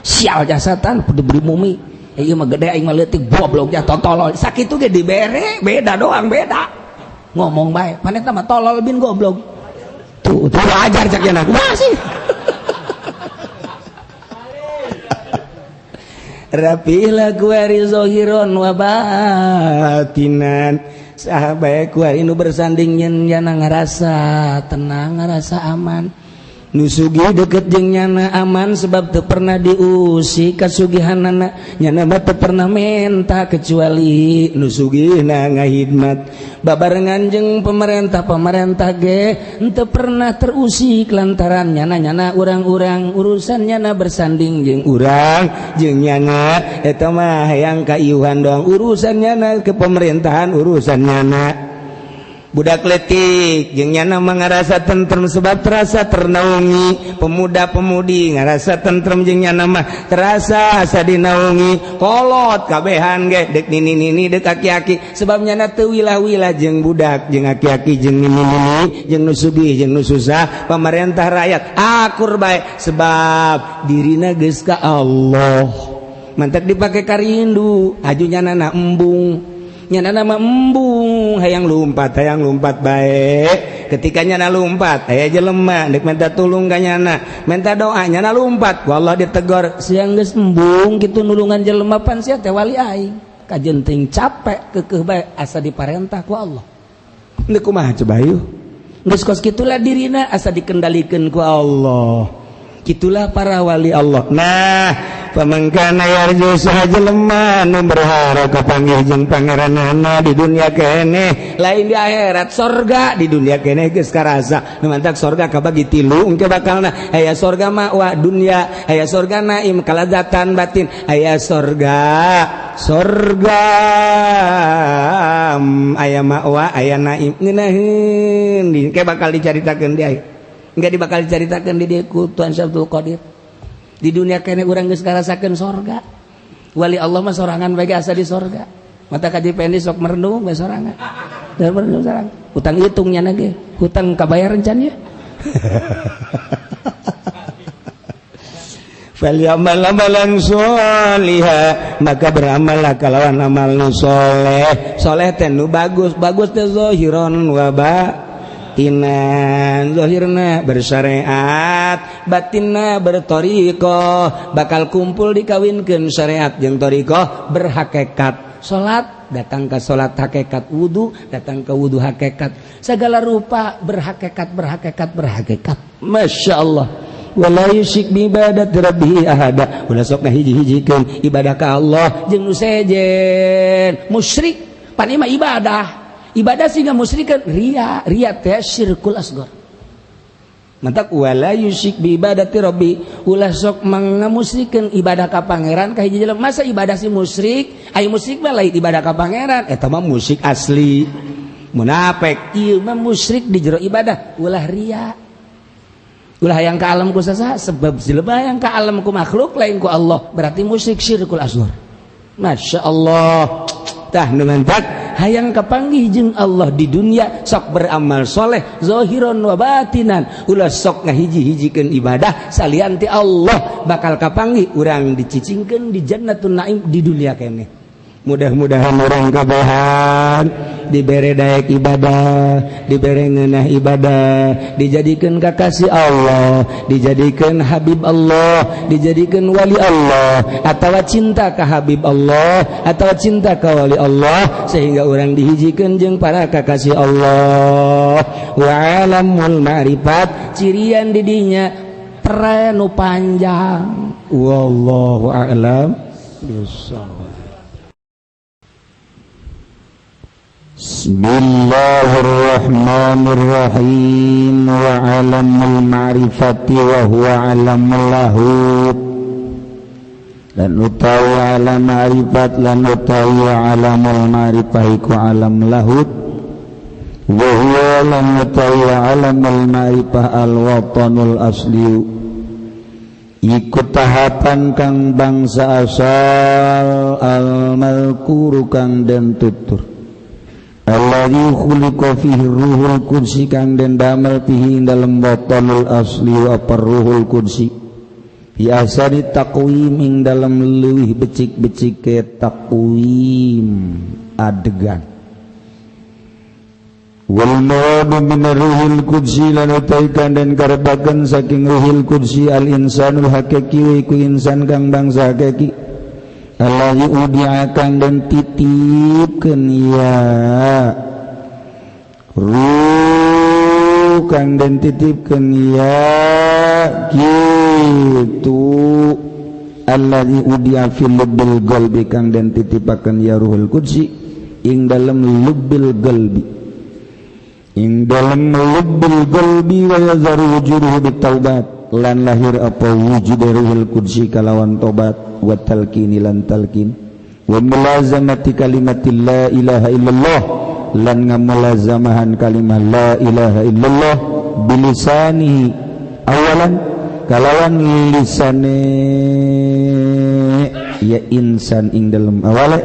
Sial jasatan diberi mumi. Ieu mah gede aing mah leutik goblok ja tolol. Sakitu ge dibere beda doang beda. Ngomong bae, paneta mah tolol bin goblok. Tuh, tuh ajar cak nya kumaha sih. Rapilah kuari zohiron wa batinan. Saha bae kuari nu bersanding nyen nyana ngarasa tenang, ngarasa aman. Nu sugih deket jeung nyana aman sebab teu pernah diusik kasugihanana, nyana mah teu pernah menta kecuali nu sugihna ngahidmat. Babarengan jeung pemerintah-pemerintah ge henteu pernah terusik lantaran nyana-nyana urang-urang urusan nyana bersanding jeung urang jeung nyana eta mah hayang kaiuhan doang urusan nyana ke pemerintahan urusan nyana. Budak letik jeung nyana mah ngarasa tentrem sebab terasa ternaungi. Pemuda-pemudi ngarasa tentrem jeung nyana mah terasa asa dinaungi. Kolot kabehan ge dek nini-nini dek aki-aki sebab nyana teu wilah-wilah jeung budak jeung aki-aki jeung nini-nini jeung nu sugih jeung nu susah, pamarentah rakyat akur bae sebab dirina geus ka Allah. Mantak dipake karindu aju nyana na embung. Nyana nama embung hayang lumpat bae. Ketika nyana lumpat aya jelema dek minta tulung ka nyana, minta doa nyana lumpat, ku Allah ditegor, siang geus embung kitu nulungan jelema pan sia teh wali aing. Kajen teuing capek keukeuh bae asa diparentah ku Allah. Deuk kumaha coba yeuh? Geus kos kitulah dirina asa dikendalikeun ku Allah. Kitulah para wali Allah. Nah, pamangkana yarju saha jelema nu berharap kapanggih jeung pangeranana di dunia keneh, lain di akhirat sorga di dunia keneh geus karasa. Nu mantak sorga kabagi tilu engke bakalna. Aya sorga ma'wa dunia, aya sorga naim kalazatan batin, aya sorga sorga aya ma'wa aya naim ngeunaheun engke bakal dicaritakeun di akhir. Enggak dibakal diceritakan di dieu Tuhan Syabdul Qadir. Di dunia kene urang geus ngarasakeun sorga. Wali Allah mah sorangan bae asa di sorga. Mata kaji pendi sok merenung bae sorangan. Dan merenung sorangan. Hutang hitungnya ge, hutang kabayar encan ya. Falyamal amalan sholiha, maka beramallah kalawan amal nu soleh. Soleh teh nu bagus, bagus teh zahiron wa batinan. Zahirna bersyariat, batinna berthariqah, bakal kumpul dikawinkeun syariat jeung thariqah berhakikat. Salat datang ke salat hakikat, wudu datang ke wudu hakikat, segala rupa berhakikat berhakikat berhakikat. Masya Allah. Wala yusyrik bi ibadati rabbih ahada. Ulah sok ngahiji-hijikeun ibadah ka Allah jeung nu sejen. Musyrik pan ieu mah ibadah. Ibadah sehingga musyrikan ria, ria teh syirkul asghar. Mantak wala yusyrik bi ibadati rabbi, ulah sok mangamusyrikeun ibadah ka pangeran ka hiji jelema. Masa ibadah si musyrik, aya musyrik mah lain ibadah ka pangeran, eta mah musyrik asli. Munafik ieu mah musyrik di jero ibadah, ulah ria. Ulah yang ka alam ku saha, sebab jelema yang ka alam ku makhluk lain ku Allah, berarti musyrik syirkul asghar. Masya Allah. Tah nu mantak hayang kapanggih jeung Allah di dunia sok beramal soleh zahiron wa batinan, ulah sok ngahiji-hijikeun ibadah salian ti Allah, bakal kapanggih urang dicicingkeun di jannatun naim di dunia keneh. Mudah-mudahan orang kabehan dibere daek ibadah, dibere ngeunah ibadah, dijadikeun kakasih Allah, dijadikeun habib Allah, dijadikeun wali Allah, atawa cinta ka habib Allah, atawa cinta ka wali Allah, sehingga orang dihijikeun jeung para kakasih Allah. Wa alamul ma'rifat, cirian didinya prenu panjang. Wallahu a'lam bishawab. Bismillahirrahmanirrahim. Wa alamul ma'rifati wa huwa alamul lahut. Dan utawi alam ma'rifat lan utawi alamul ma'rifah iku alam lahut. Wa huwa lan utawi alamul ma'rifah al watanul asli, iku tahapan kang bangsa asal al malkuru kang den tutur. Alladzi khuliqa fihi ruhul qudsi kang den damel fihi dalem watanul asli wa ruhul qudsi bi asari taqwim ing dalem leuwih becik-becike taqwim adegan. Wal muradu min ruhil qudsi lan utaikan den karepaken saking ruhil qudsi al insanul hakiki iku insan kang bangsa hakiki alladzi udi'a kang den titipkeun ya ruh kang den titipkeun ya kitu alladzi udi'a fil lubbil qalbi kang den titipakeun ya ruhul qudsi ing dalem lubbil qalbi, ing dalem lubbil qalbi wa yazaru wujuduhu bitaubat lan lahir apa wujud ruhul qudsi kalawan tobat wa talqini lan talqin wa mulazamati kalimatil la ilaha illallah lan ngamulazamahan kalimah la ilaha illallah bilisanihi awalan kalawan lisane ya insan ing dalem awale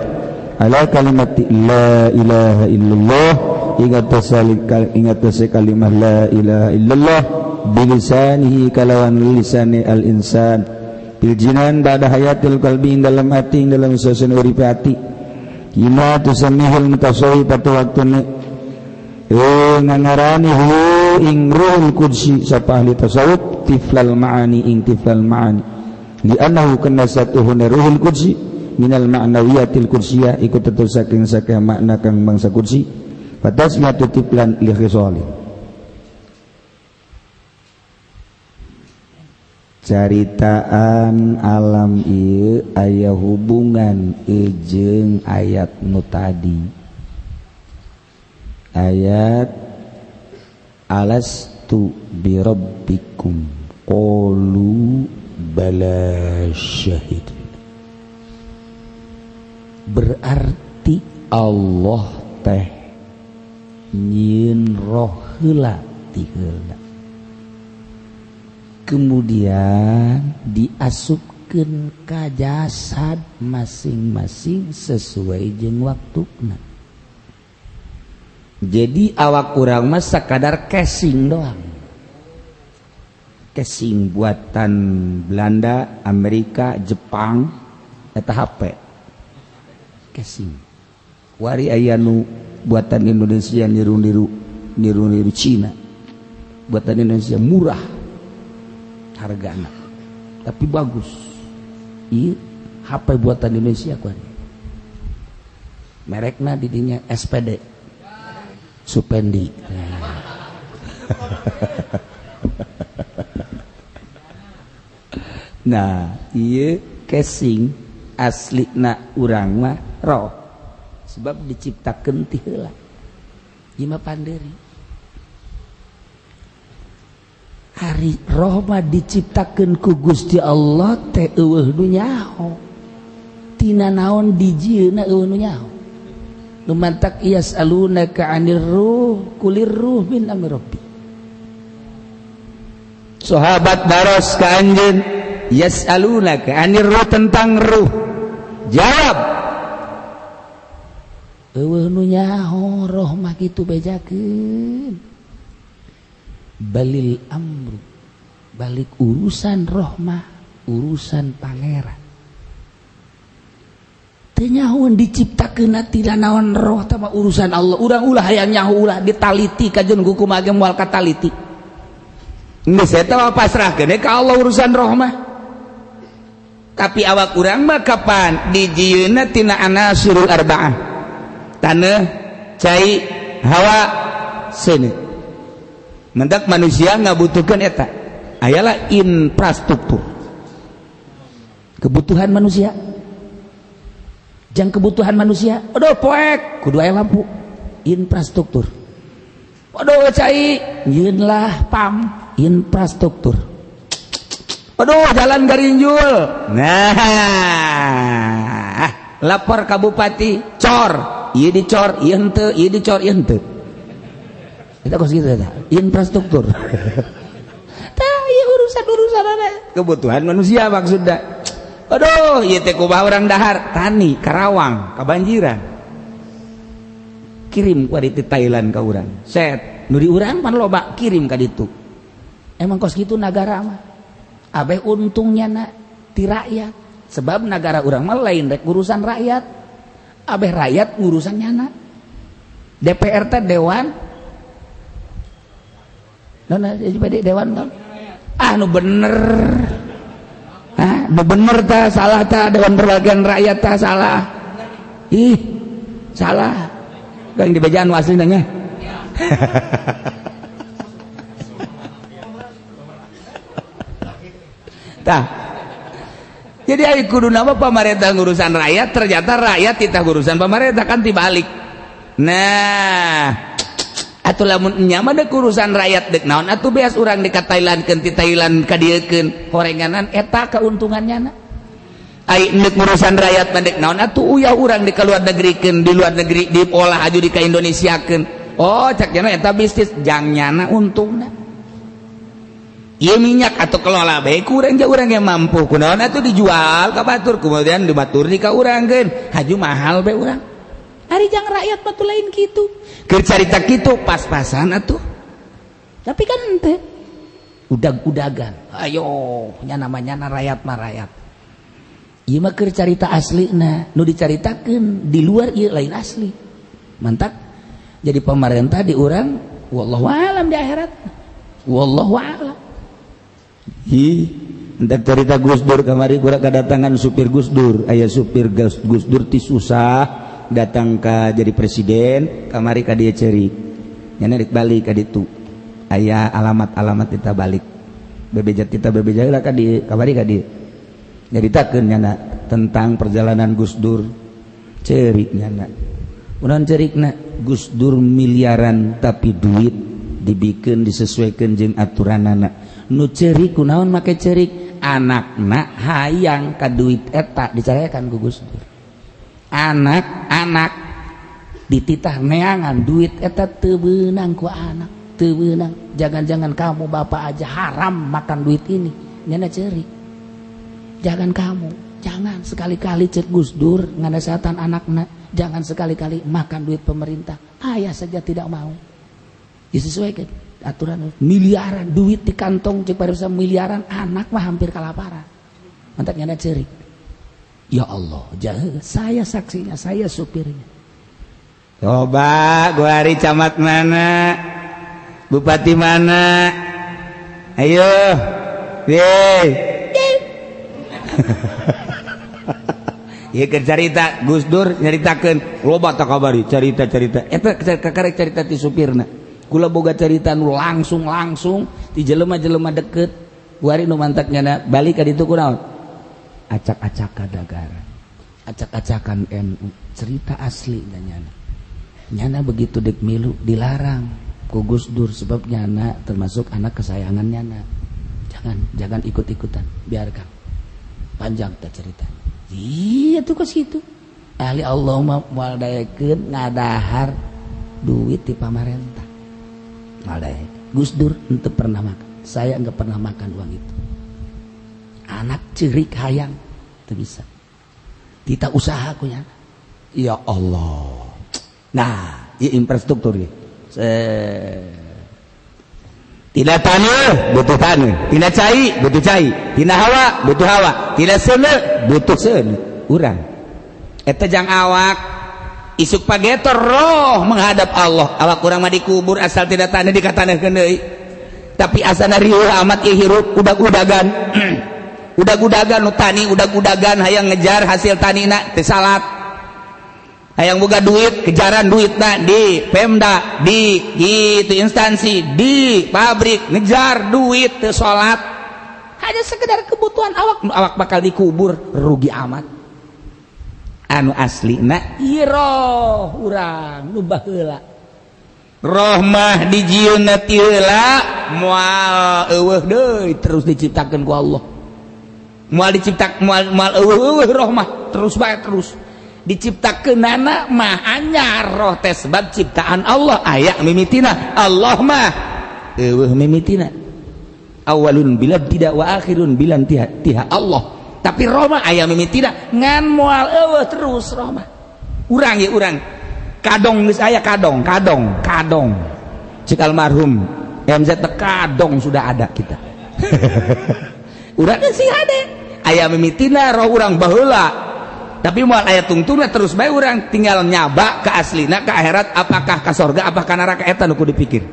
ala kalimat la ilaha illallah ingat tase kalimah la ilaha illallah bilisanihi kalawan lisane al insan bil jinan ba'da hayatil qalbi ing dalam hati ing dalam suasana urip hati kima tusamihul mutasawwifatu waktune ngangarani hu ing ruhul qudsi sapa ahli tasawuf tiflal ma'ani ing tiflal ma'ani li annahu kana satuhune ruhul qudsi minal ma'nawiyatil qudsiyah iku tetu saking saking makna kang bangsa qudsi fatasmiyatu tiflan li khisali. Caritaan alam ieu aya hubungan jeung ayat nu tadi. Ayat alastu birabbikum qalu bala syahid. Berarti Allah teh nyieun roh heula ti heula. Kemudian diasupkeun ka jasad masing-masing sesuai jeung waktuna. Jadi awak urang mah sakadar casing doang. Casing buatan Belanda, Amerika, Jepang, eta HP. Casing. Wari aya nu buatan Indonesia niru-niru Cina. Buatan Indonesia murah hargana, tapi bagus. Ieu HP buatan Indonesia kuari. Merekna didinya SPD. Supendi. Nah, ieu casing aslina urang mah roh. Sebab diciptakeun ti heula. Ieu mah panderi. Ari roh mah diciptakeun ku Gusti Allah teh eueuh nu nyaho. Tina naon dijieunna eueuh nu nyaho. Nu mantak yasalunaka 'anir ruh kulir ruh min amri rabbi. Sahabat daros ka anjeun yasalunaka 'anir ruh tentang ruh. Jawab. Eueuh nu nyaho roh mah kitu bejakeun. Balil amru balik urusan roh mah urusan pangeran. Teu nyahoeun diciptakeun tina naon roh tah mah urusan Allah. Urang ulah hayang nyaho ulah ditaliti kajeun kumaha ge moal kataliti. Geus eta mah pasrahkeun ka Allah urusan roh mah. Tapi awak urang mah kapan dijieunna tina anasirul arba'ah. Taneuh, cai, hawa, seuneu. Mendak manusia ngabutuhkeun eta. Ayalah infrastruktur. Kebutuhan manusia. Jang kebutuhan manusia, aduh poek, kudu aya lampu. Infrastruktur. Aduh cai, nyieun lah pam, infrastruktur. Aduh jalan garinjul. Nah, lapor ka bupati, cor, ieu dicor, ieu henteu, ieu dicor, ieu henteu. Eta kos kitu eta, infrastruktur. Tah ieu urusan-urusan kebutuhan manusia maksudna. Aduh, ieu teh kumaha urang dahar, tani, Karawang, kabanjiran. Kirim ku di Thailand ka urang. Set, nu di urang pan loba kirim ka ditu. Emang kos kitu nagara mah. Abeh untungnya na ti rakyat. Sebab nagara urang mah lain rek urusan rakyat. Abeh rakyat urusan nyana. DPR teh dewan. Nona jadi dewan kan? Ah nu bener. Hah, nu bener tah salah tah dewan perwakilan rakyat tah salah. Ih, salah. Kan di bejaan asli nanya. Tah. Jadi ari kudu nama pamarentah ngurusan rakyat, ternyata rakyat titah urusan pamarentah kan dibalik. Nah, atuh lamun nya mah deuk urusan rakyat deuk naon atuh beas urang di ka Thailand keun ti Thailand ka dieukeun horenganan eta keuntungannya na. Ai nek urusan rakyat mah dek naon atuh uyah urang di keluar negerikeun, di luar negeri diolah aju di ka Indonesiakeun. Oh, cak nyana eta bisnis jang nyana untungna. Ieu minyak atau kelola bae ku urang ja urang yang mampu. Kunaon atuh dijual ka batur, kemudian dibatur di ka urang keun. Haju mahal bae urang. Ari jang rakyat mah lain kitu. Keur carita kitu pas-pasan atuh. Tapi kan ente udag-udagan. Ayo, nya namanya rakyat mah rakyat. Ieu mah keur carita aslina, nu dicaritakeun di luar ieu lain asli. Mantap. Jadi pemerintah di urang wallahu alam di akhirat. Wallahu alam. Hi, entak cerita Gus Dur kamari kurang kedatangan supir Gus Dur, aya supir Gus Dur ti susah datang ka jadi presiden, kamari ka dia cerik. Nyana rek balik ka ditu. Aya alamat-alamat kita balik. Bebeja kita bebeja lah ka di kamari ka dieu. Nyaritakeun nyana tentang perjalanan Gus Dur. Cerik nyana. Unan cerikna Gus Dur miliaran tapi duit dibikin disesuaikan jeung aturanana. Nu cerik kunaon make cerik anakna hayang ka duit eta dicarekan ku Gus Dur. Anak-anak dititah neangan duit eta teu beunang ku anak, teu beunang. Jangan-jangan kamu bapak aja haram makan duit ini. Nyana cerik. Jangan kamu, jangan sekali-kali cek Gus Dur nganasehatan anakna, jangan sekali-kali makan duit pemerintah. Ayah saja tidak mau. Disesuaikan aturan miliaran duit di kantong cek pada miliaran anak mah hampir kelaparan. Mantak nyana cerik. Ya Allah, jahe, saya saksinya, saya supirnya. Coba gua hari camat mana, bupati mana, ayo, ye. Ieu keur carita Gus Dur nyaritakeun loba tak kabari carita-carita eta kakarek carita ti supirna. Kula boga carita nu langsung-langsung ti jelema-jelema deket. Kuari nu mantak nyana balik ka ditu kunaon? Acak-acakan negara. Acak-acakan NU, cerita asli nyana. Nyana begitu dek milu dilarang ku Gus Dur sebab nyana termasuk anak kesayangan nyana. Jangan jangan ikut-ikutan, biarkan. Panjang tak cerita. Iya tuh ke situ. Ahli Allah mah moal daekeun ngadahar duit di pamarentah. Moal daek. Gus Dur henteu pernah makan. Saya enggak pernah makan uang itu. Anak cerik hayang teu bisa. Tita usaha ku nyana. Ya Allah. Nah, ieu infrastruktur ieu. Tidak tanah, butuh tanah. Tidak cai, butuh cai. Tidak hawa, butuh hawa. Tidak seuneu, butuh seuneu. Urang. Eta jang awak isuk pagetor roh menghadap Allah. Awak urang mah dikubur asal tidak tanah dikatanehkeun deui. Tapi asana rieuh amat ieu hirup udag-udagan. Udag-udagan nu tani, udag-udagan hayang ngejar hasil tanina teu salat. Hayang boga duit, kejaran duitna di Pemda, di gitu instansi, di pabrik, ngejar duit teu salat. Hanya sekedar kebutuhan awak, awak bakal dikubur, rugi amat. Anu aslina ieu roh urang nu baheula. Roh mah dijieunna ti heula moal eueuh deui terus diciptakeun ku Allah. Moal diciptak moal moal eueuh roh mah terus bae terus. Diciptakeunana mah anyar roh teh sebab ciptaan Allah aya mimitina Allah mah eueuh mimitina awalun bila tidak wa akhirun bila tiha, tiha Allah tapi roh mah aya mimitina ngan moal eueuh terus roh mah urang ye urang kadong geus aya kadong kadong kadong cek almarhum MZ kadong sudah ada kita urang sih hade aya mimitina roh urang baheula tapi moal aya tungtungna terus bae urang tinggal nyaba ke aslina ke akhirat apakah ka sorga apakah neraka eta nu kudu dipikir.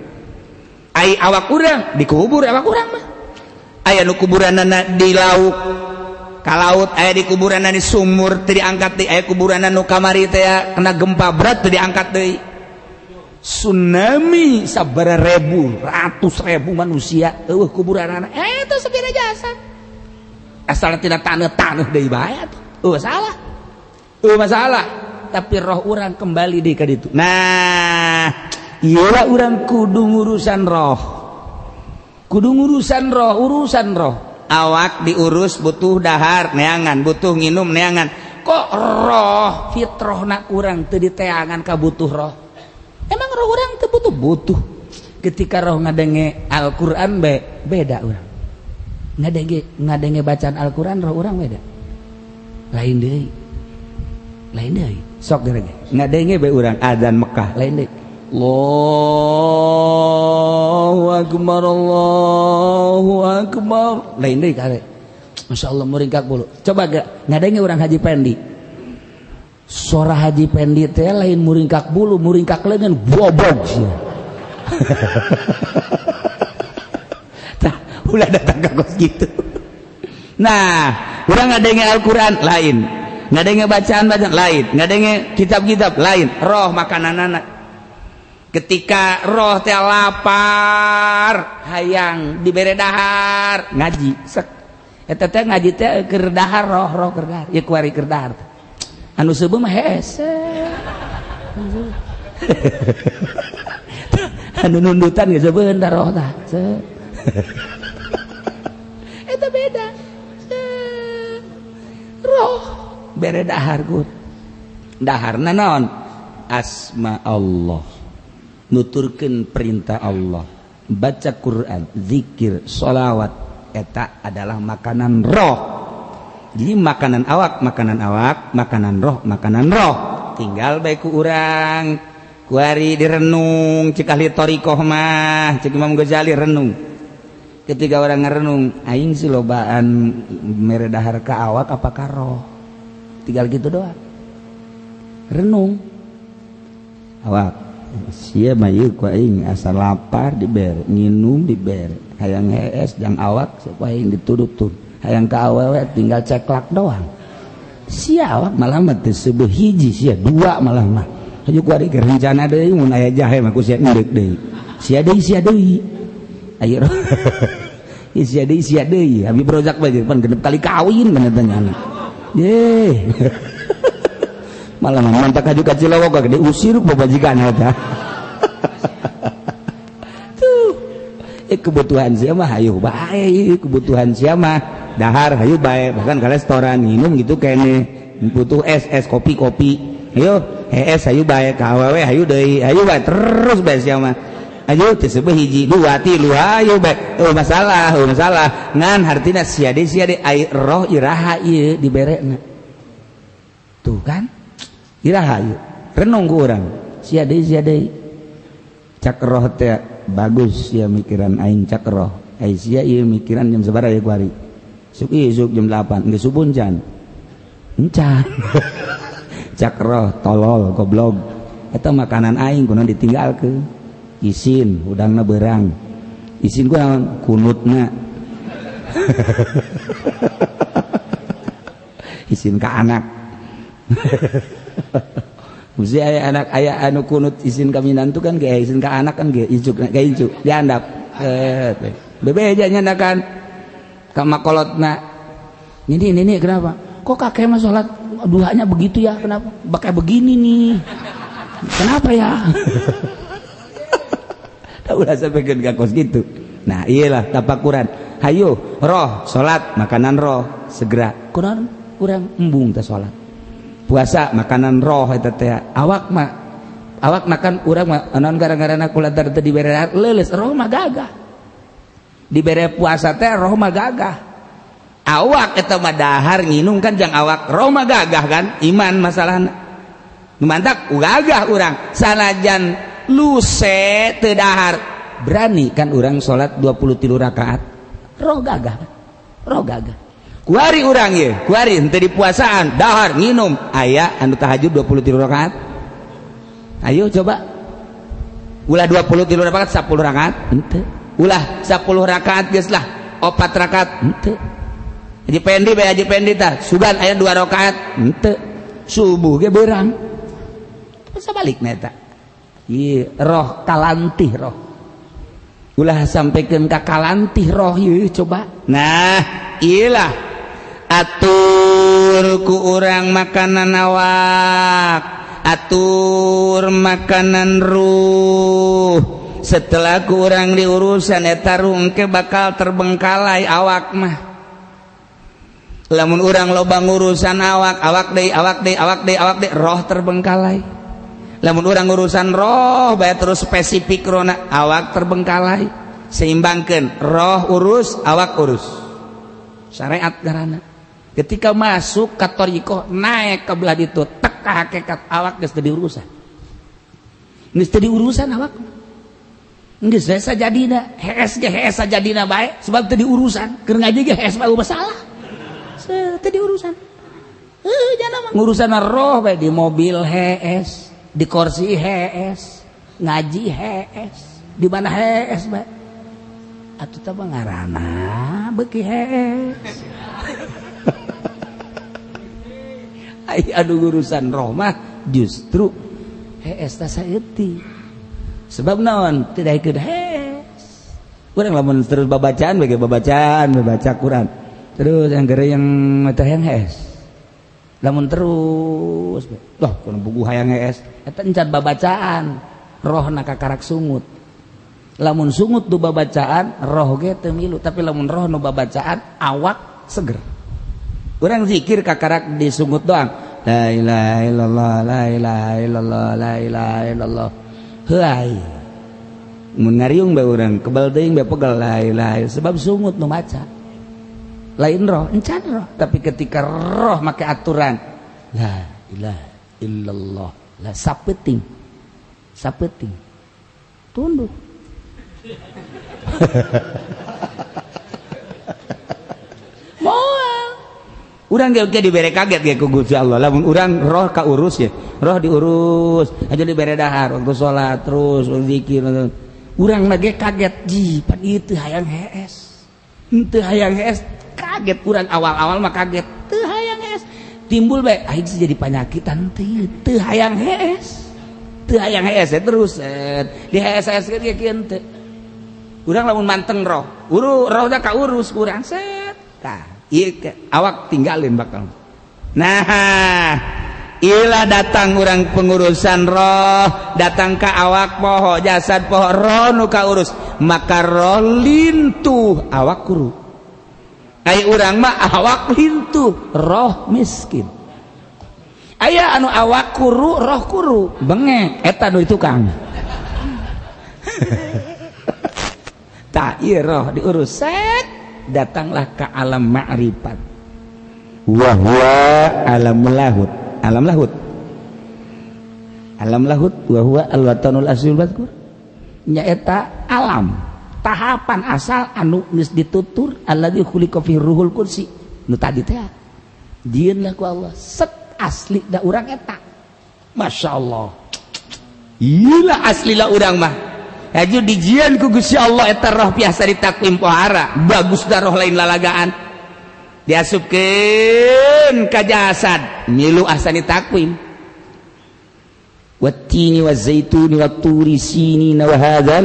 Ai awak urang dikubur awak urang mah aya nu kuburanana di lauk ka laut aya di kuburanana di sumur teu diangkat deui aya kuburanana nu kamari teh kena gempa berat teu diangkat deui tsunami sabaraha ribu ratus ribu manusia eueuh kuburanana eta sapira jasa asal tidak taneuh-taneuh deui bae atuh eueuh salah eueuh masalah tapi roh urang kembali deui ka ditu. Nah ieu urang kudu ngurusan roh, kudu ngurusan roh, urusan roh. Awak diurus butuh dahar neangan, butuh nginum neangan. Kok roh fitrohna urang teu diteangan ka butuh roh? Emang roh urang teu butuh? Butuh. Ketika roh ngadenge Al-Qur'an beda urang. Ngadenge bacaan Al-Qur'an roh urang beda. Lain deui. Lain deui. Sok gerege. Ngadenge bae urang adzan Mekah, lain deui. Allahu akbar, Allahu akbar. Lain deui kare. Masya Allah muringkak bulu. Coba gak ngadenge urang Haji Pendi. Suara Haji Pendi teh lain muringkak bulu, muringkak leungeun bobog sia. Tah, ulah datang ka kos kitu. Nah, urang ngadenge Al-Qur'an lain, ngadenge bacaan-bacaan lain, ngadenge kitab-kitab lain, roh makananana. Ketika roh teh lapar, hayang dibere dahar, ngaji sek. Eta teh ngaji teh keur dahar roh, roh keur dahar, ieu kuari keur dahar. Anu seubeum mah hese. Anu nundutan geus seubeum da roh tah. Eta beda. Roh bere dahar gut. Daharna naon? Asma Allah. Nuturkeun perintah Allah, baca Quran, zikir, sholawat, eta adalah makanan roh. Jadi makanan awak, makanan awak, makanan roh, makanan roh. Tinggal bae ku urang, kuari direnung, cek ahli thariqah mah, cek Imam Ghazali renung. Ketika orang ngerenung, aing sih lobaan mere dahar ka awak apa ka roh. Tinggal gitu doang. Renung. Awak sia mah ieu ku aing asa lapar dibere, nginum dibere, hayang hees jang awak supaya aing ditudup-tudup, hayang ka awewe tinggal ceklak doang. Sia awak malah mah teu seubeut hiji sia dua malah mah. Hayu ku ari rencana deui mun aya jahe mah ku sia endeuk deui. Sia deui sia deui. Ayo sia deui sia deui. Habib Rozak bae pan genep kali kawin bener teh nyana. Ye. Malah mantak haju ka Cilowok gede usir babajikan eta. Tuh. Kebutuhan sia mah hayu bae, kebutuhan sia mah dahar hayu bae, bahkan ke restoran minum gitu kene, butuh es es kopi-kopi. Ayo, hees hayu bae, ka awewe hayu deui, hayu bae terus bae sia mah. Ayo teu seubeuh hiji, dua, tilu, hayu bae. Oh masalah, oh masalah. Ngan hartina sia deui ai roh iraha ieu diberena. Tuh kan? Iraha ieu. Renung ku urang. Sia deui. Cak roh teh bagus sia mikiran aing cak roh. Ai sia ieu mikiran jam sabaraha ieu kuari? Isuk isuk jam 8 geus subuh encan. Encan. Cak roh tolol goblok. Eta makanan aing kunaon ditinggalkeun. Isin udangna beurang. Isin kunaon? Kunutna. Isin ka anak. Mesti aya anak aya anu kunut isin ka minantu kan ge isin ka anak kan ge icuk ge incuk diandap. Bebeja nyandakan ka makolotna. Ini kenapa? Kok kakek mah salat duhanya begitu ya? Kenapa? Pakai begini nih. Kenapa ya? Tak ulah sampai ka kos gitu. Nah, iyalah tapakuran. Hayu roh salat makanan roh segera. Kunaon urang embung teh salat. Puasa makanan roh eta teh awak mah awak makan urang mah naon gara-garana kulantar teh dibere leuleus roh mah gagah. Dibere puasa teh roh mah gagah. Awak eta mah dahar nginum kan jang awak roh mah gagah kan iman masalahna. Nu mantak gagah urang sanajan luse teu dahar berani kan urang salat 23 rakaat roh gagah. Roh gagah. Kuari urang ye, kuari henteu dipuasaan, dahar nginum, aya anu tahajud 23 rakaat. Ayo coba. Ulah 23 rakaat 10 rakaat, henteu. Ulah 10 rakaat geus lah, 4 rakaat, henteu. Haji Pendi bae Haji Pendi tah, sugan aya 2 rakaat, henteu. Subuh ge beurang. Sabalikna eta. Ieu roh kalantih roh. Ulah sampaikan ka kalantih roh ieu coba. Nah, iyalah atur ku urang makanan awak, atur makanan ruh. Setelah ku urang diurusan eta rungke bakal terbengkalai awak mah. Lamun urang loba ngurusan awak, awak deui, awak deui, awak deui, awak deui, roh terbengkalai. Lamun urang ngurusan roh bae terus spesifik rona, awak terbengkalai. Seimbangkeun, roh urus, awak urus. Syariat garana. Ketika masuk ka thariqah naik ke belah ditu, tek ka hakikat awak geus teu diurusan. Geus teu diurusan awak. Geus we sajadina, hees ge hees sajadina bae sebab teu diurusan. Keur ngaji ge hees bae masalah. Teu diurusan. Jangan mah ngurusan roh bae di mobil hees, di kursi hees, ngaji hees, di mana hees bae. Atuh teh mah ngaranna beuki hees. Ai anu urusan roh mah justru hees teh saeutik. Sebab naon teu daekeun hees. Urang lamun terus babacaan bage babacaan baca Quran. Terus yang gere yang teh yang hees. Lamun terus loh kudu bugu hayang hees eta encan babacaan rohna kakarak sungut. Lamun sungut du babacaan roh ge teu milu, tapi lamun roh nu babacaan awak seger. Urang zikir kakarak disungut doang. La ilaha illallah, la ilaha illallah, la ilaha illallah. Heuay. Mun ngariung bae urang kebal teuing bae pegel la ilaha, sebab sungut nu maca. Lain roh, encan roh, tapi ketika roh make aturan la ilaha illallah, la sapeting. Sapeting. Tunduk. Moal. Urang ge dibere kaget ge ku Gusti Allah. Lamun urang roh ka urus ya, roh diurus, aja dibere dahar waktu salat terus zikir. Urang mah ge kaget, ji pan ieu teu hayang hees. Teu hayang hees, kaget urang awal-awal mah kaget, teu hayang hees. Timbul bae aing sih jadi panyakitan teu, teu hayang hees. Teu hayang hees terus di hees-hees ge kieu teu. Urang lamun manteng roh, uru rohna ka urus urang set. Tah, ieu awak tinggalin bakal. Nah, ilah datang urang pengurusan roh, datang ka awak poho, jasad poho, roh nu ka urus, maka roh lintuh awak kuru. Ai urang mah awak lintuh, roh miskin. Aya anu awak kuru, roh kuru, bengek eta nu tukang. Tah ieu roh diurus set, datanglah ke alam ma'rifat. Wa huwa alam lahut, alam lahut. Alam lahut wa huwa al-watanul aslul mazkur. Nyaeta alam tahapan asal anu geus ditutur alladzi khuliqa fi ruhul kursi. Nu tadi teh jieun lah ku Allah set asli da urang eta. Masya Allah. Iyalah asli lah urang mah. Haju dijieun ku Gusti Allah eta roh biasa ditakwim pohara. Bagus da roh lain lalagaan. Diasupkeun ka jasad milu asani takwim. Wattini wazaituni watturi sinina wa hadzal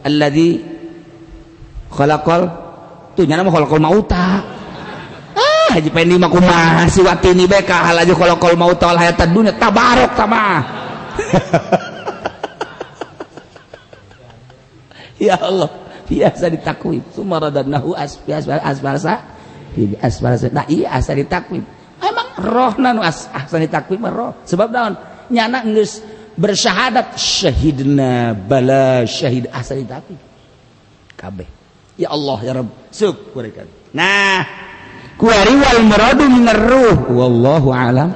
alladzi khalaqal tuh nyana mah khalaqal mauta. Ah haji Pendi mah kumaha si watini bae ka hal aja khalaqal mauta wal hayatad dunya tabarok tamah. Ya Allah, biasa ditakwim. Sumaradnahu asbarasa asbarasa. Nah iya asa ditakwim. Emang rohna nu ahsani takwim mah roh. Sebab naon? Nyana geus bersyahadat syahidna bala syahid ahsani takwim. Kabeh. Ya Allah ya Rabb, syukur. Nah, kuari wal muradu minar ruh wallahu alam.